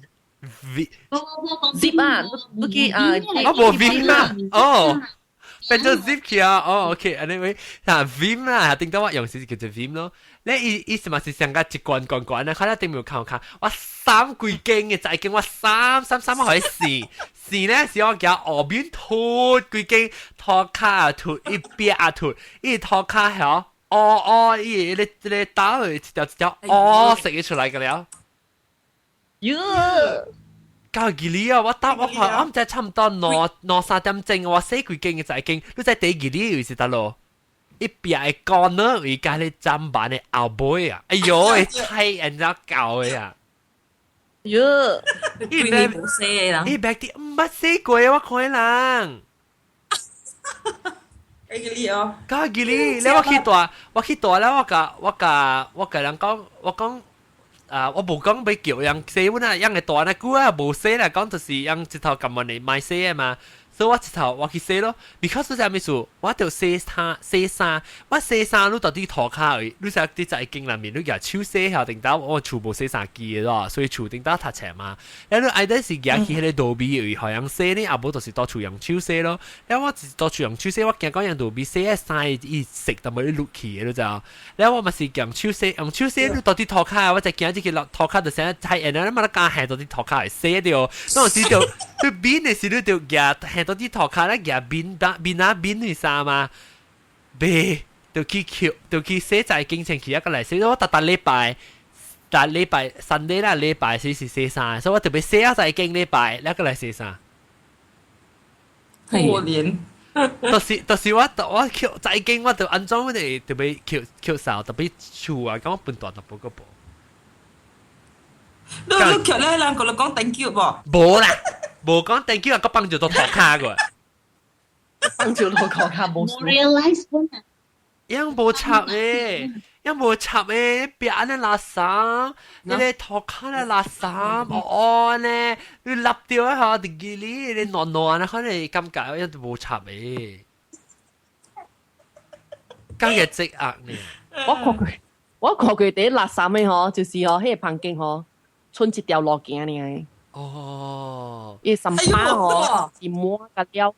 ？V Zip 啊，你記啊？我無 Vim 啊，哦。變做 zip 去啊！哦，OK，anyway，啊 Vim 啦，頂到我用時叫做 Vim 咯。你伊伊是嘛是上個一罐罐罐啊？看下頂面有看看，我三幾間嘅在間，我三三三我去試試呢，是我叫後面吐幾間塗跤啊吐一邊啊吐，伊塗跤曉哦哦，伊個這個打去一條一條哦食出來個了。喲！夠記哩啊！我搭我看我毋知差毋多兩兩三點鐘，我洗幾間嘅在間，你知第二哩位是佗落？一邊的干呢，位加咧砧板的後尾啊！哎喲，菜人家搞的啊！喲，伊邊無洗的人，伊白啲毋捌洗過，我看人。會記哩哦。夠記哩，咧我去蹛，我去蹛咧，我共我共我共人講，我講。啊！我無講欲叫人洗阮啊，人會蹛那久啊，無洗啦，講就是用一頭撳問你買洗的嘛。所以我一頭我去洗咯。because 是啥物事？我著洗衫洗衫，我洗衫你到底塗跤位，你知佇在間內面，你舉手洗下頂到我厝無洗衫機的咯，所以厝頂到讀冊嘛。了你愛得是舉去彼個路邊位，予人洗呢，啊無就是蹛厝用手洗咯。了我是蹛厝用手洗，我驚講用路邊洗的衫伊色淡薄落去的，你知無？了我嘛是用手洗，用手洗你蹛佇塗跤，我才驚這個落塗跤就成太硬了，你嘛敢下蹛佇塗跤會洗著，那時就你面的時你就舉下蹛佇塗跤咧，舉面打面啊面的衫嘛，袂，就去捡，就去洗在警清去一個來洗。我逐逐禮拜，逐禮拜 Sunday 啦，禮拜四是洗衫，所以我特別洗啊在經禮拜，那個來洗衫。可憐。就是我抾再經我就安怎我哋特別抾抾掃，特別厝啊，咁我分大淡薄個無。你抾咧，人個你講 thank you 無？無啦，無講 thank you 啊，個幫助到塗跤個。幫助到塗跤無冇 realize 本啊。樣無插誒，樣無插誒，別按呢垃圾，你咧塗跤咧垃圾，哦呢，你立掉一下，啲記哩，你暖暖啊，可能感覺樣無插誒，咁嘅積壓呢？我看過第一垃圾的吼，就是吼，彼個房間吼，賰一條路行爾。哦。伊三巴吼是滿甲了，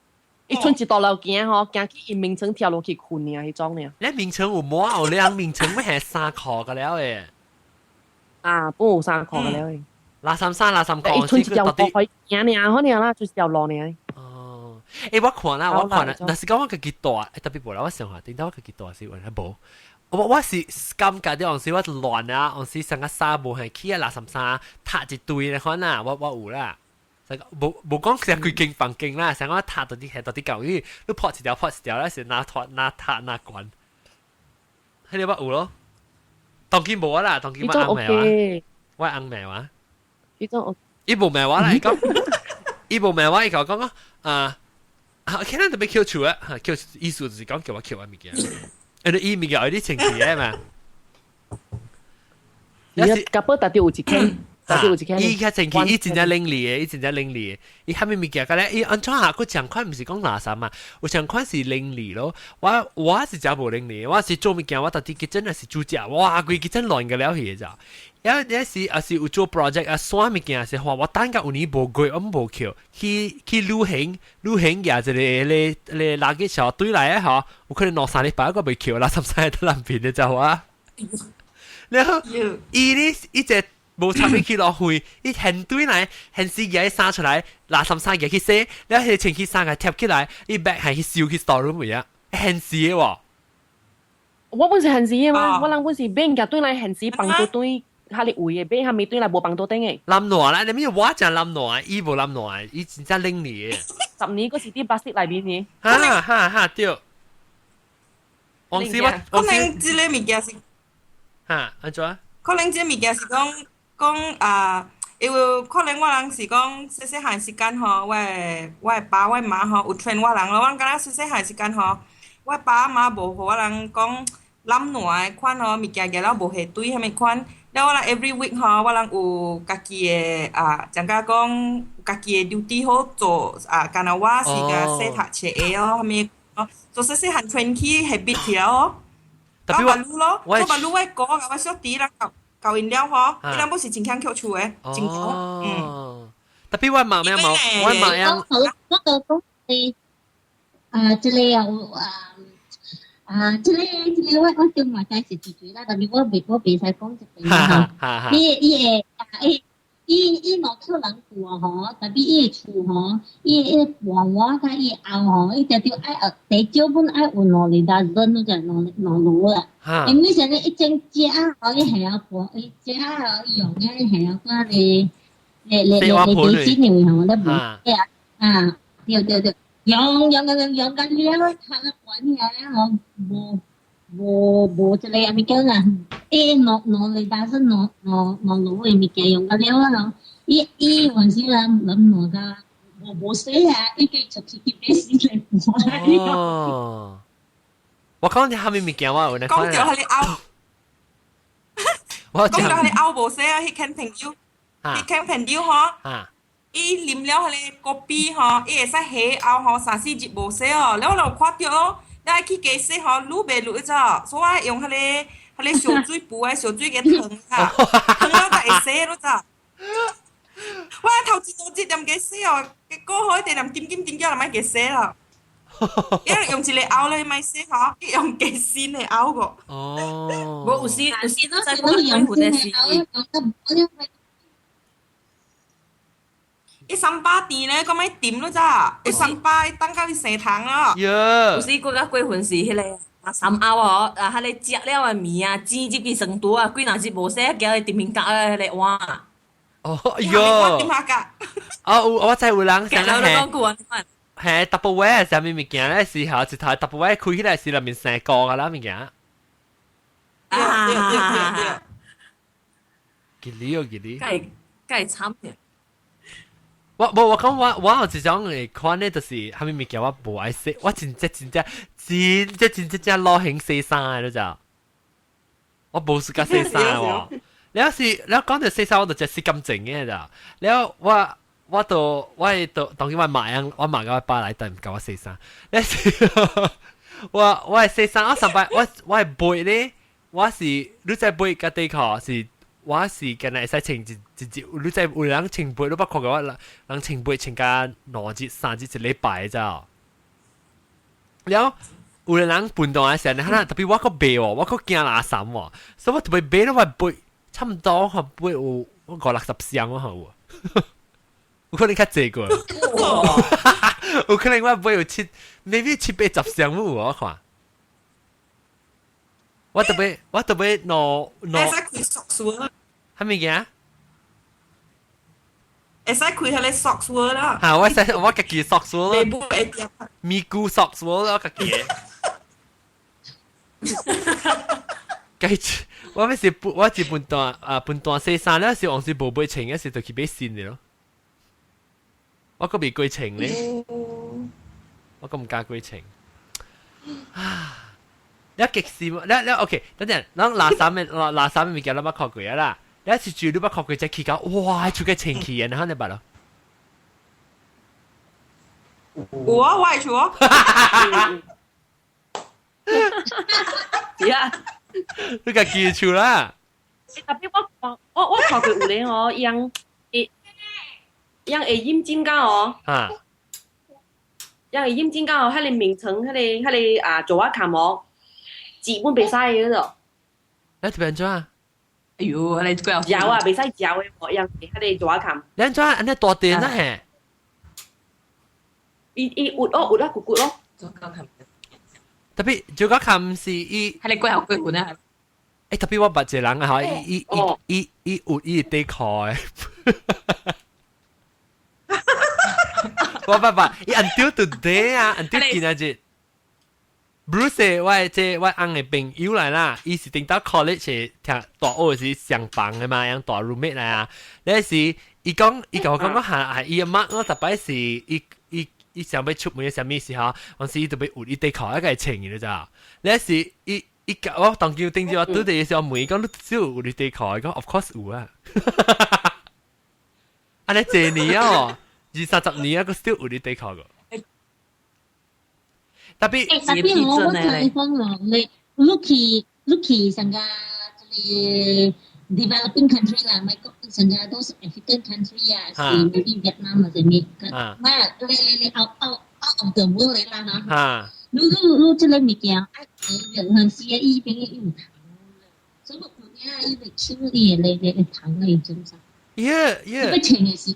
伊賰一條路行吼，行去伊眠床跳落去睏爾，彼種爾。你眠床有滿有兩眠床欲係衫褲個了誒。啊，本有衫褲個了誒。垃圾衫、垃圾褲，伊賰一條路可以行爾，可能啦，就是條路爾。哦，欸，我看啦，我看啦，若是講我家己蹛，特別無啦，我想下，頂到我家己蹛是原來無。我是感覺啲，有時我亂啊，有時成個衫無係起啊，垃圾衫疊一堆咧款啊，我有啦。無無講成規間房間啦，成個疊到啲係到啲舊衣，你破一條破一條咧，是哪拖哪疊哪關。彼個我有咯，當今無啦，當今我翁命話，我翁命話。彼種伊無罵我啦，伊講，伊無罵我，伊共我講啊，啊，可能特別抾厝啊，抾意思就是講叫我抾我物件。誒，伊物件有啲清氣嘅嘛。伊夾報特別有一間，特別有一間。伊較清氣，伊真正伶俐的，伊真正伶俐的。伊蝦米物件，個咧，伊按怎下佢上款毋是講垃圾嘛，有上款是伶俐咯。我是真無伶俐，我是做物件，我到底真係是煮食，哇，規個真亂個了去咋。有有時也是有做 project 啊，刷物件是話我等甲有年無過，我無抾去旅行，旅行舉一个咧咧垃圾小堆來啊吼，有可能兩三禮拜我未抾，垃圾衫喺南邊的知無啊？然後伊咧伊隻無插去落去，伊現堆來現時舉衫出來，垃圾衫舉去洗，然後彼清氣衫個貼起來，伊 bag 係去收去 store room 位啊，現時的喎。我本是現時的嘛，我人本是買物件轉來現時放到轉。較哩位的買蝦米轉來無放桌頂的。冧爛啦，你咪我真冧爛，伊無冧爛，伊真正伶俐的。 10年嗰是佇巴士內面呢。哈哈哈對。黃絲我可能這个物件是，哈按怎？可能這个物件是講講啊，因為可能我人是講細細漢時間吼，我的爸我的媽吼有 train 我人咯，我人敢若細細漢時間吼，我爸媽無予我人講濫爛的款吼，物件舉了無下堆啥物款。了我人 every week 吼，我人有家己的啊，怎甲講家己的 duty 好做啊，敢若我是共洗讀冊的哦，啥物哦，做細細漢 train 起 habit 起來哦。特別我咯，我把我哥共我小弟人𠢕𠢕𪜶了吼，伊人不是真強抾厝的，真強，嗯。特別我媽咩冇，我媽樣。我我講是啊，這個有啊。啊，這個我中嘛知是自己啦，但是我袂使講這邊吼。伊伊會啊，伊伊伊無靠人住吼，特別伊的厝吼，伊的盤碗佮伊的甌吼，伊定定愛學，最少本愛有兩二打人，就兩兩爐啦。因為啥呢？伊種食吼，伊下盤，伊食吼，伊用的下嗰個，咧咧咧咧咧錢的吼，咧無啊，對對對。用用用用緊了，睇得管嘢吼，無無無這個物件啦。欸，兩兩嚟打算兩兩兩爐的物件用緊了啊！伊伊還是啦，諗兩個無無洗啊，伊計出去去買洗來盤。哦，我講你蝦米物件我有咧講著彼个甌，我講著彼個甌無洗啊！彼間朋友，彼間朋友吼。伊啉了彼个咖啡吼，伊會使下後吼三四日無洗哦，了我就有看著咯，了愛去加洗吼，愈袂落只，所以我愛用彼个彼个燒水布的燒水給燙下，燙了才會洗咯只。我頭一兩日踮加洗哦，結果吼，一直踮緊緊緊叫人莫加洗啦。伊用一個甌咧莫洗吼，伊用加新的甌個。哦。無有時有時在講用新的甌，伊三巴甜咧，閣莫甜咯咋？伊三巴等到伊生蟲咯。有時閣較過分是彼個啊三甌哦，啊，彼个食了的麵啊，煎入去酸棗啊，幾若日無洗，交伊甜面角的彼个碗。哦，喲。點下㗎？哦，有我知有人成日講句啊，係 Tupperware 啥物物件咧？時候一台 Tupperware 開起來是內面生個㗎啦物件。對對對對對。吉利哦吉利。梗係梗係慘嘅。我無我講我我有一種嘅款咧，就是蝦米物件我無愛洗，我真正真正真正真正正老興洗衫嘅，你知？我無時間洗衫喎。了是了講到洗衫，我就真洗乾淨嘅咋。了我我都我會都當今我媽樣，我媽佮我爸來等教我洗衫。了是我我會洗衫，我上擺我我會背咧，我是你知被佮底褲是。我是敢若會使穿一一日，你知有人穿被，你捌看過我人人穿被穿甲2日、3日、一禮拜知無？了有的人笨蛋的時候，特別我閣買喎，我閣驚垃圾喎，所以我特別買了我被差不多我被有五六十箱我好有，有可能較濟過，有可能我被有七，maybe 七八十箱有我看。我特別我特別攞攞。會使開 socks 喎。啥物件？會使開彼個 socks 喎啦。嚇！我使我家己 socks 喎。你不會驚？咪咕 socks 喎，我家己。計我咪是我是半段啊半段洗衫咧，是往時無買穿，時就去買新的咯。我閣未過穿咧，我閣毋敢過穿。啊！你極時，你你 OK，等陣，咱垃圾嘅垃圾嘅物件，咱捌看過啊啦。你一次住你捌看過只起到，哇！出個清氣嘅，你捌咯？有啊，我會厝哦。是啊，你家己厝啦。特別我看我我看過有咧哦，伊人會伊人會飲酒甲哦。啊。伊人會飲酒甲哦，彼個眠床，彼個彼個啊，座仔崁哦，紙本袂使的嗰種。你特別按怎？哎呦，你幾嚼啊，袂使嚼的哦，伊人彼個座仔崁。你按怎？按呢大電啊嘿？伊伊挖哦，挖啊骨骨咯。特別就講崁是伊，係你幾後幾款啊？欸，特別我捌一個人啊，吼，伊伊伊伊有伊底褲的。我捌捌，伊 until today 啊，until 今仔日。Bruce 我這我翁的朋友來啦，伊是頂到 college 聽大學是上房的嘛，樣大 roommate 來啊。那時伊講，伊共我講講下，伊阿媽我逐擺是伊伊伊想欲出門啥物時候，當時伊就欲換伊底褲，一個穿伊你知影？那時伊伊共我當叫頂住我拄佇時候問伊講，你只有換伊底褲？伊講 of course 有啊。按呢濟年啊，二三十年啊，閣 still 有伊底褲個。特別，特別我我聽你講咯，你你去你去上個就是 developing country 啦，咪講上個都是 African country 啊，是 maybe Vietnam 或者咩，唔係你你你 out out out of the world 嚟啦嚇。你你你這個物件，啊，任何時啊，伊邊個有糖，所以我看見伊會手伊會會會糖的種啥。 Yeah. 你穿的是。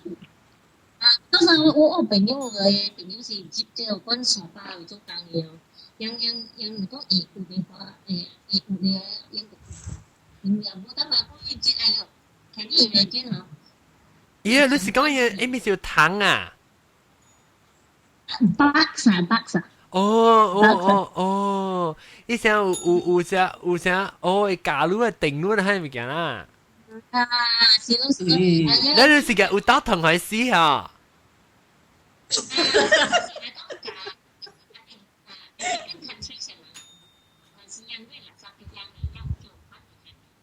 啊，當時我我我朋友的朋友是接這個管沙巴去做工的哦，樣樣樣講會有變化，會會有咧樣個，嗯，也無得嘛，講伊接哎喲，can you imagine 哦？咦，你是講伊伊咪是有糖啊？Bugs 啊，bugs 啊。哦哦哦哦，伊聲有有有啥有啥哦，會加入啊定入啊，彼物件啦。啊，是咯是咯。咱就是個有倒糖還死哈。 啊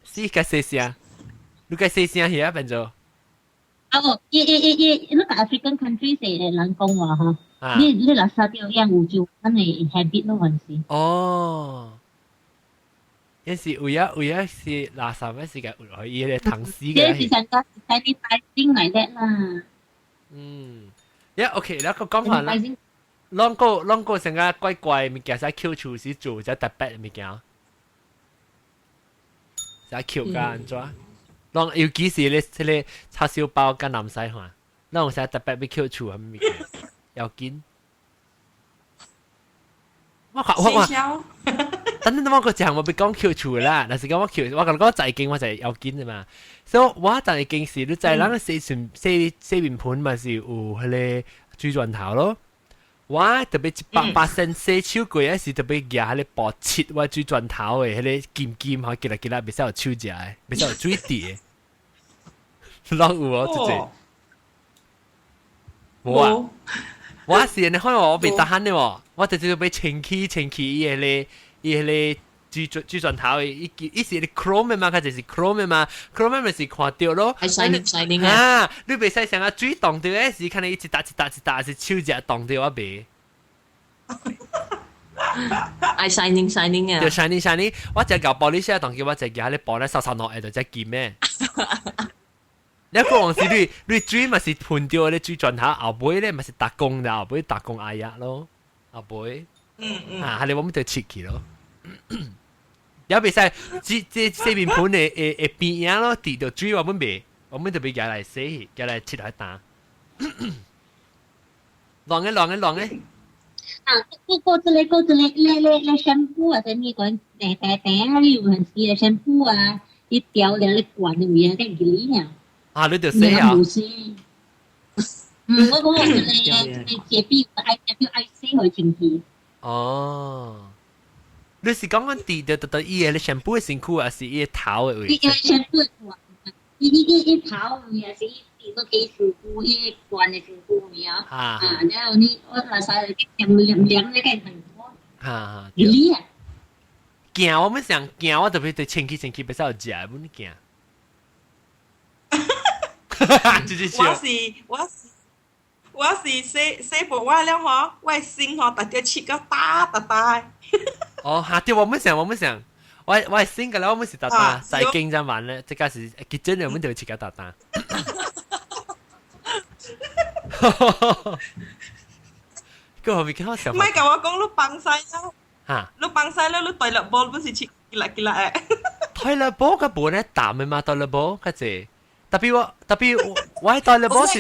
死較細聲，你較細聲遐變做。啊無，伊伊伊伊，你個 African country 是人講話吼，你你垃圾掉樣有就咱的 habit 咯，還是？哦，也是有影有影是垃圾，還是個有伊個糖死嘅。這是上個 sanitizing 來的啦。嗯，呀 OK，咱閣講翻啦。攏個攏個成個怪怪物件，使抾厝時做只特別物件，使抾甲按怎？攏尤其是咧，這個叉燒包佮南西話，攏有啥特別欲抾厝啥物件？要緊。我看我我，等等我個講我欲講抾厝啦，但是講我抾，我共你講在經我就要緊的嘛。所以我在經是你知人洗洗洗面盆嘛是有彼個水轉頭咯。我特別100%洗手過時特別舉彼个布拭我水磚頭的，彼个金金吼，結來結來袂使有手食的，袂使有水滴的。攏有哦，這個。無啊，我是你看我袂得閒的喎，我直接欲清氣清氣伊彼個伊彼個水磚頭的，伊伊是 chrome 的嘛，較就是 chrome 的嘛，chrome 的咪是看著咯。係 shining shining 啊！啊，你袂使成個水凍著的時，看你一笪一笪一笪是手食凍著我袂。愛 shining shining 啊！對 shining shining，我只舊玻璃寫當叫我只舉彼玻璃掃掃落下就只金的。你個往時你你水嘛是噴掉你水磚頭後尾咧嘛是逐工的後尾逐工挨壓咯，後尾，啊，係你我們就切去咯。也袂使，這這洗面盆的會會邊仔咯，滴著水我們袂，我們就欲舉來洗，舉來切來打。亂的亂的亂的。啊，過這個過這個，你你你 shampoo 啊，啥物講，訂訂訂啊，你有陣時嘅 shampoo 啊，你掉了你管的位啊，更吉利啊。啊，你就洗啊？嗯，我講我這個這個潔癖愛潔愛洗去清氣。哦，你是講講滴著著伊个 shampoo 的身軀，還是伊个頭的位？伊个 shampoo 的伊伊伊伊頭位，還是伊滴個幾身軀，伊個管的身軀位啊？啊，然後你我來使涼涼涼那個很多。哈，吉利啊！鏡我們想鏡，我特別對清氣清氣，袂使有食的，本鏡。我是我是我是洗洗布我了吼，我身吼直接切個打打打。哦，哈對，我們想我們想，我我身個了，我們是打打，在經濟玩咧，這個是結真的，我們就切個打打。個後面看我想。唔係甲我講，你放晒啦。嚇！你放晒啦，你對落波不是切幾粒幾粒誒？對落波個本咧淡的嘛，對落波較濟。特別我特別我我對落波是。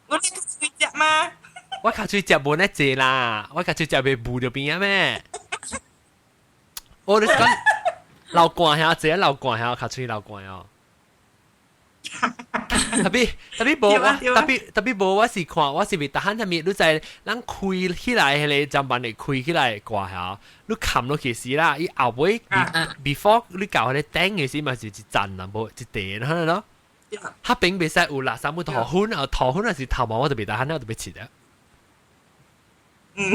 我你較喙食嗎？我較喙食無呢濟啦，我較喙食袂霧著邊啊咩？我就是講流汗遐濟，流汗遐較喙流汗哦。特別特別無我特別特別無我是看我是袂逐項啥物，你知咱開起來彼个砧板會開起來掛遐，你冚落去時啦，伊後尾 before 你到彼個頂的時嘛是一層啦，無一塊可能咯。彼邊袂使有垃圾物塗粉啊，塗粉也是頭毛，我就袂得閒，我就欲切啊。嗯，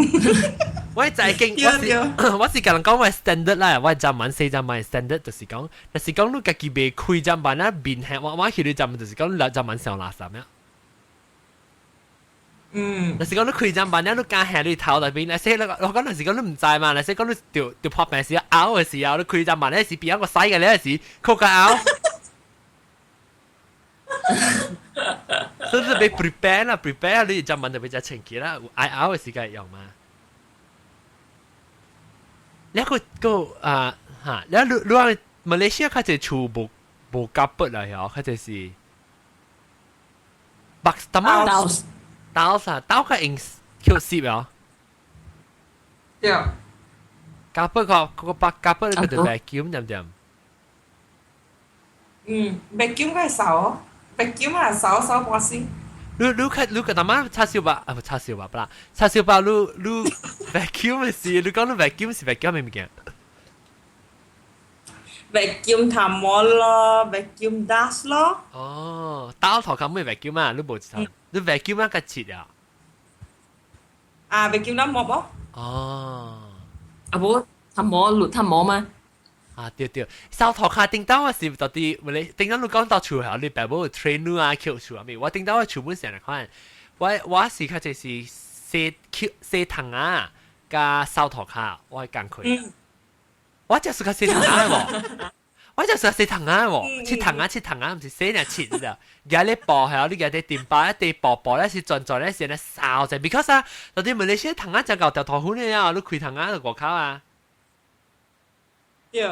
我在經我是我是共人講我 standard 啦，我砧板洗砧板 standard 就是講，若是講你家己袂開砧板啊，面係我我去你砧板就是講你砧板上垃圾呀。若是講你開砧板了，你敢下你頭內邊，若是我講若是講你毋知嘛，若是講你著著破病時拗的時候，你開砧板那時邊個洗嘅咧時，較較拗。所以欲 prepare 啦，prepare 你砧板就欲遮清潔啦，愛拗的時間用嘛。你個個啊嚇，你你你話馬來西亞較濟厝無無 carpet 啦，嗬，較濟是 box 淡仔刀啥刀較用吸濕啊。對。 carpet 個個把 carpet 個就 vacuum 點點。嗯，vacuum 個掃，vacuum 啊掃掃半死。你你看你個他媽叉燒包啊，不叉燒包不啦，叉燒包你你 vacuum 是，你講你 vacuum 是 vacuum 咩物件？vacuum 頭毛咯，vacuum dust 咯。哦，打頭殼咩 vacuum 啊？你無一頭，你 vacuum 啊個切啊？啊，vacuum 得毛無？哦，啊無頭毛滷頭毛嗎？啊對對，掃塗跤頂當我是到底，你頂當你講到厝後，你爸母 train 你啊，抾厝啊咪，我頂當我厝本成日看，我我是較濟是洗洗窗仔，佮掃塗跤，我會工課。我就是較洗窗仔無，我就是洗窗仔無，切窗仔切窗仔，毋是洗爾切咋，舉咧布係你舉咧電包一地布布咧是轉轉咧是咧掃者，because 啊，到底馬來西亞窗仔真𠢕條塗粉的啊，你開窗仔就外口啊。對，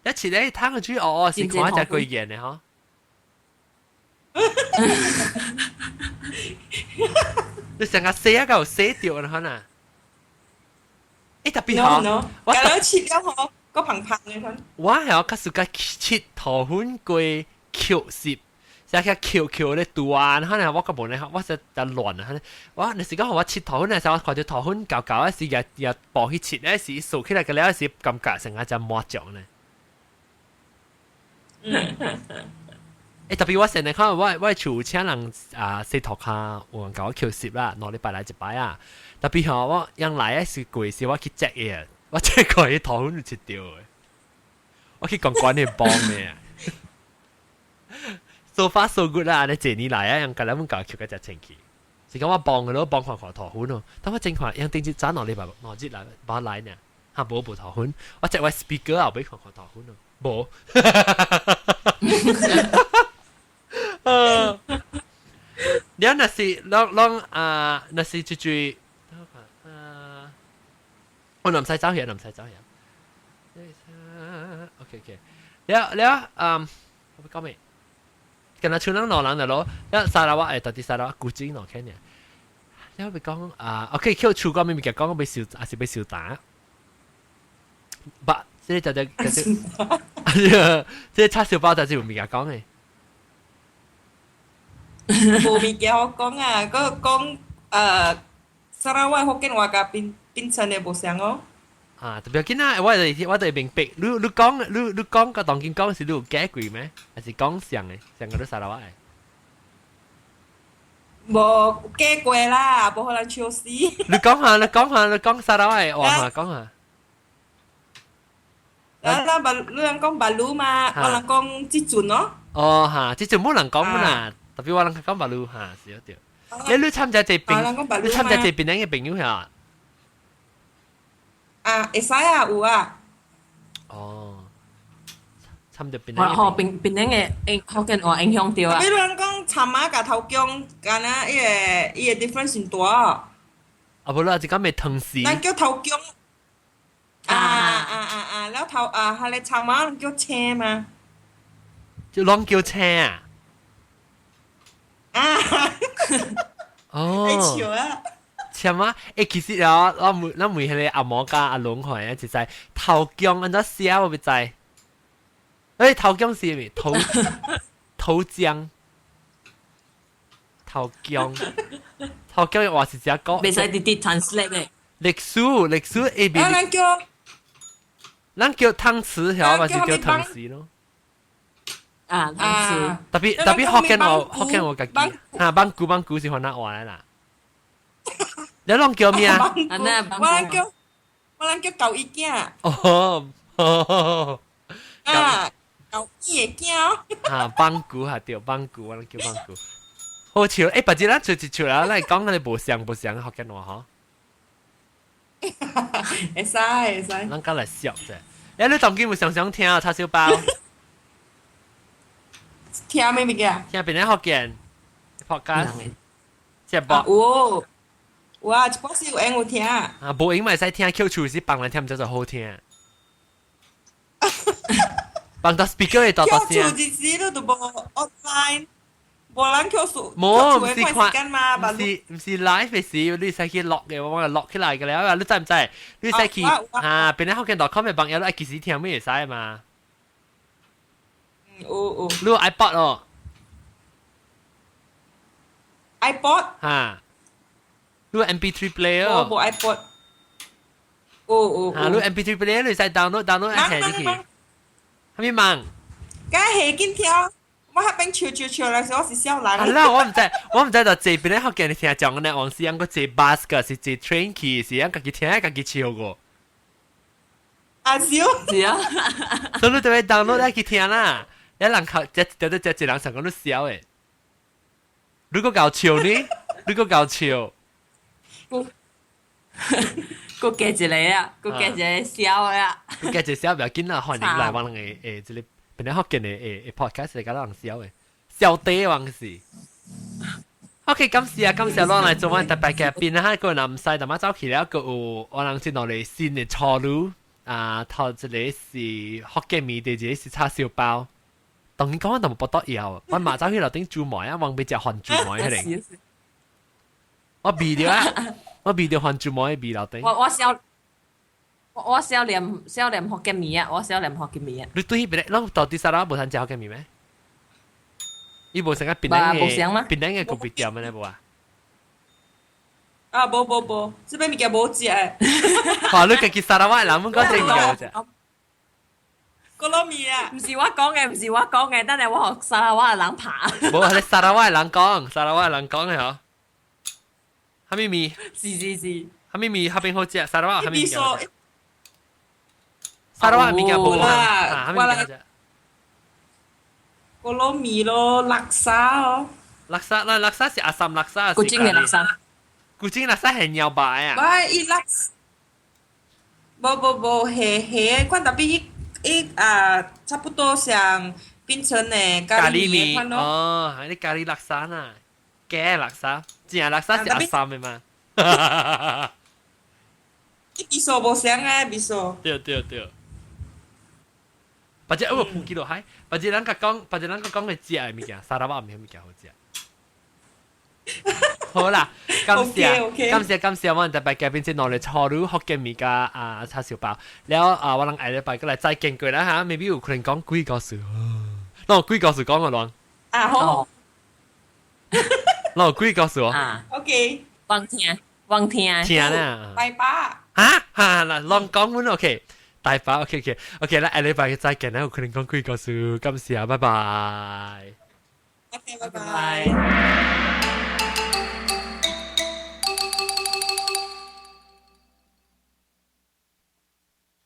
一次咧，湯個水哦哦，是看一隻貴件的吼。你成個洗啊，夠洗掉啦，可能。欸，特別好，我咁切了吼，個胖胖的款。我係我較喜歡切塗粉過吸濕，即係翹翹咧拄啊，可能我個無咧，我實就亂啊！我那時講我切頭粉，那時我看到頭粉厚厚，時也也薄去切咧，時掃起來個了時感覺成個只麻將咧。欸，特別我成日看我厝請人啊洗頭骹，有人共我抾濕啦，2禮拜來一擺啊。特別吼，我樣來的是過時我去接伊，我這個伊頭粉就切掉的，我去講關你幫的。So far so good 啦，你這年來啊，人家咱們搞抾個只清氣，是講我幫佢咯，幫看看頭粉咯。但我正看，人頂一早2禮拜2日來把來呢，哈無無頭粉，我這我 speaker 後尾看看頭粉咯，無。你若是攏攏啊，若是這句，啊，我唔使走去，唔使走去。OK OK，了了，嗯，我講咩？跟他像咱老人就咯，一沙拉瓦會到底沙拉瓦古井落去呢？你會講啊？OK，叫厝講咩物件講欲燒，還是欲燒打？不，這個就就就，這個叉燒包就是有物件講的。無物件好講啊！閣講砂拉越福建話佮檳檳城的無相哦。啊，特別緊啊！我就明白，你講你講佮當今講是你有改過咩？還是講像的，像個你砂拉越的？無改過啦，無可能笑死。你講下，你講下，你講砂拉越的話嘛，講下。啊，咱白你人講 balu 嘛，我人講這陣咯。哦哈，這陣無人講啦，特別我人講 balu 哈，是對。你參加這邊，你參加這邊人嘅朋友嚇？啊，會使啊，有啊。哦，參著檳城。哦，檳檳城的影福建話影響著啊。比如講，杉馬佮頭江，敢若伊個 difference 真大。啊，無啦，這個咪湯匙。咱叫頭江。啊啊啊啊！了頭啊，彼个杉馬叫青嘛。就攏叫青啊。啊。哦。會笑啊！像啊，欸，其實啊，我問我問彼个阿毛佮阿龍看啊，就知頭姜按怎寫我欲知。欸，頭姜是啥物？頭頭姜，頭姜，頭姜的話是怎講？袂使直直 translate 的。歷史歷史 A B。咱叫，咱叫湯匙，曉嘛是叫湯匙咯。啊，湯匙。特別特別福建話，福建話家己，哈，網久網久是番仔話的啦。你攏叫咩啊？我人叫我人叫舊伊囝。哦，啊，舊伊的囝。啊，網久哈對，網久我人叫網久。好笑，欸，別日咱出一出來，咱講那個無相無相福建話吼。會使會使。咱較來笑者。欸，你當今有常常聽啊叉燒包？聽咩物件？聽邊個福建？podcast 節目。有。有啊，一寡時有閒有聽。啊，無閒嘛會使聽，抾厝時放來聽，才就好聽。放到 speaker 會大大聲。抾厝一時你都無 online，無人抾厝。無，毋是看，毋是毋是 live 的時，你使去錄的，我錄起來個了，你知毋知？你使去啊，邊個福建 .com 的網頁，你愛幾時聽，咪會使嘛？嗯，有有。你有 iPod 哦？iPod？哈。你有 MP3 player？我無 iPod。有有。啊，你 MP3 player 你使 download download 下入去。啥物網？梗係緊聽，我彼邊笑笑笑來時，我是痟人。啊啦，我毋知，我毋知就坐邊個福建你聽講呢，往時人閣坐 bus 個，是坐 train 去，是人家己聽，家己笑個。啊笑。是啊。所以你就會 download 來去聽啦。一人靠，一一一一人上講你笑的。如果夠笑呢？如果夠笑。閣加一個啊，閣加一個笑的啊。閣加一個笑，不要緊啦，歡迎來我人的誒，這個本來福建的誒 podcast 來共人笑的，笑底往是。OK，感謝啊，感謝咱來做阮特別嘉賓啊，個人毋使，淡仔走去了，閣有我人這兩個新的初女啊，頭一個是福建麵，第二個是叉燒包。當然講我都無得要，我嘛走去樓頂煮糜啊，往欲食番薯糜彼個。我味著啊，我味著番薯糜的味樓頂。我我少念少念福建麵啊，我少念福建麵啊。你對彼邊，攏到底啥啦無通食福建麵咩？伊無成個檳榔嘅檳榔嘅咖啡店嘅咧無啊？啊，無無無，這邊物件無食。哇！你家己砂拉越人，阮講這物件無食。哥羅麵啊！毋是我講嘅，毋是我講嘅，等下我予砂拉越人拍。無，係你砂拉越人講，砂拉越人講嘅嗬。蝦米麵？是是是。蝦米麵彼邊好食？砂拉越蝦米麵？砂拉越物件無啦，蝦米物件食？哥羅麵咯，叻沙哦。叻沙，那叻沙是阿三叻沙。古晉嘅叻沙。古晉叻沙係鳥白啊。喂，伊叻，無無無，係係款，特別伊伊啊，差不多像變成的咖喱麵款咯。哦，係啲咖喱叻沙啊，假叻沙，正叻沙是阿三的嘛。伊味素無相啊，味素。對對對。或者我普記落海，或者人家講，或者人家講嘅食嘅物件，砂拉越毋物件好食。好啦，感謝感謝感謝，我哋特別嘉賓是攞嚟初魯福建麵加啊叉燒包，了啊我諗下禮拜過來再見過啦嚇，maybe 有可能講鬼故事，那鬼故事講個亂。啊好，那鬼故事哦。啊，OK，忘聽忘聽。聽啦。拜拜。嚇嚇嗱，亂講阮 OK。大把 OK OK OK 啦，下禮拜再見啦，有可能講鬼故事，感謝，拜拜。 OK，拜拜。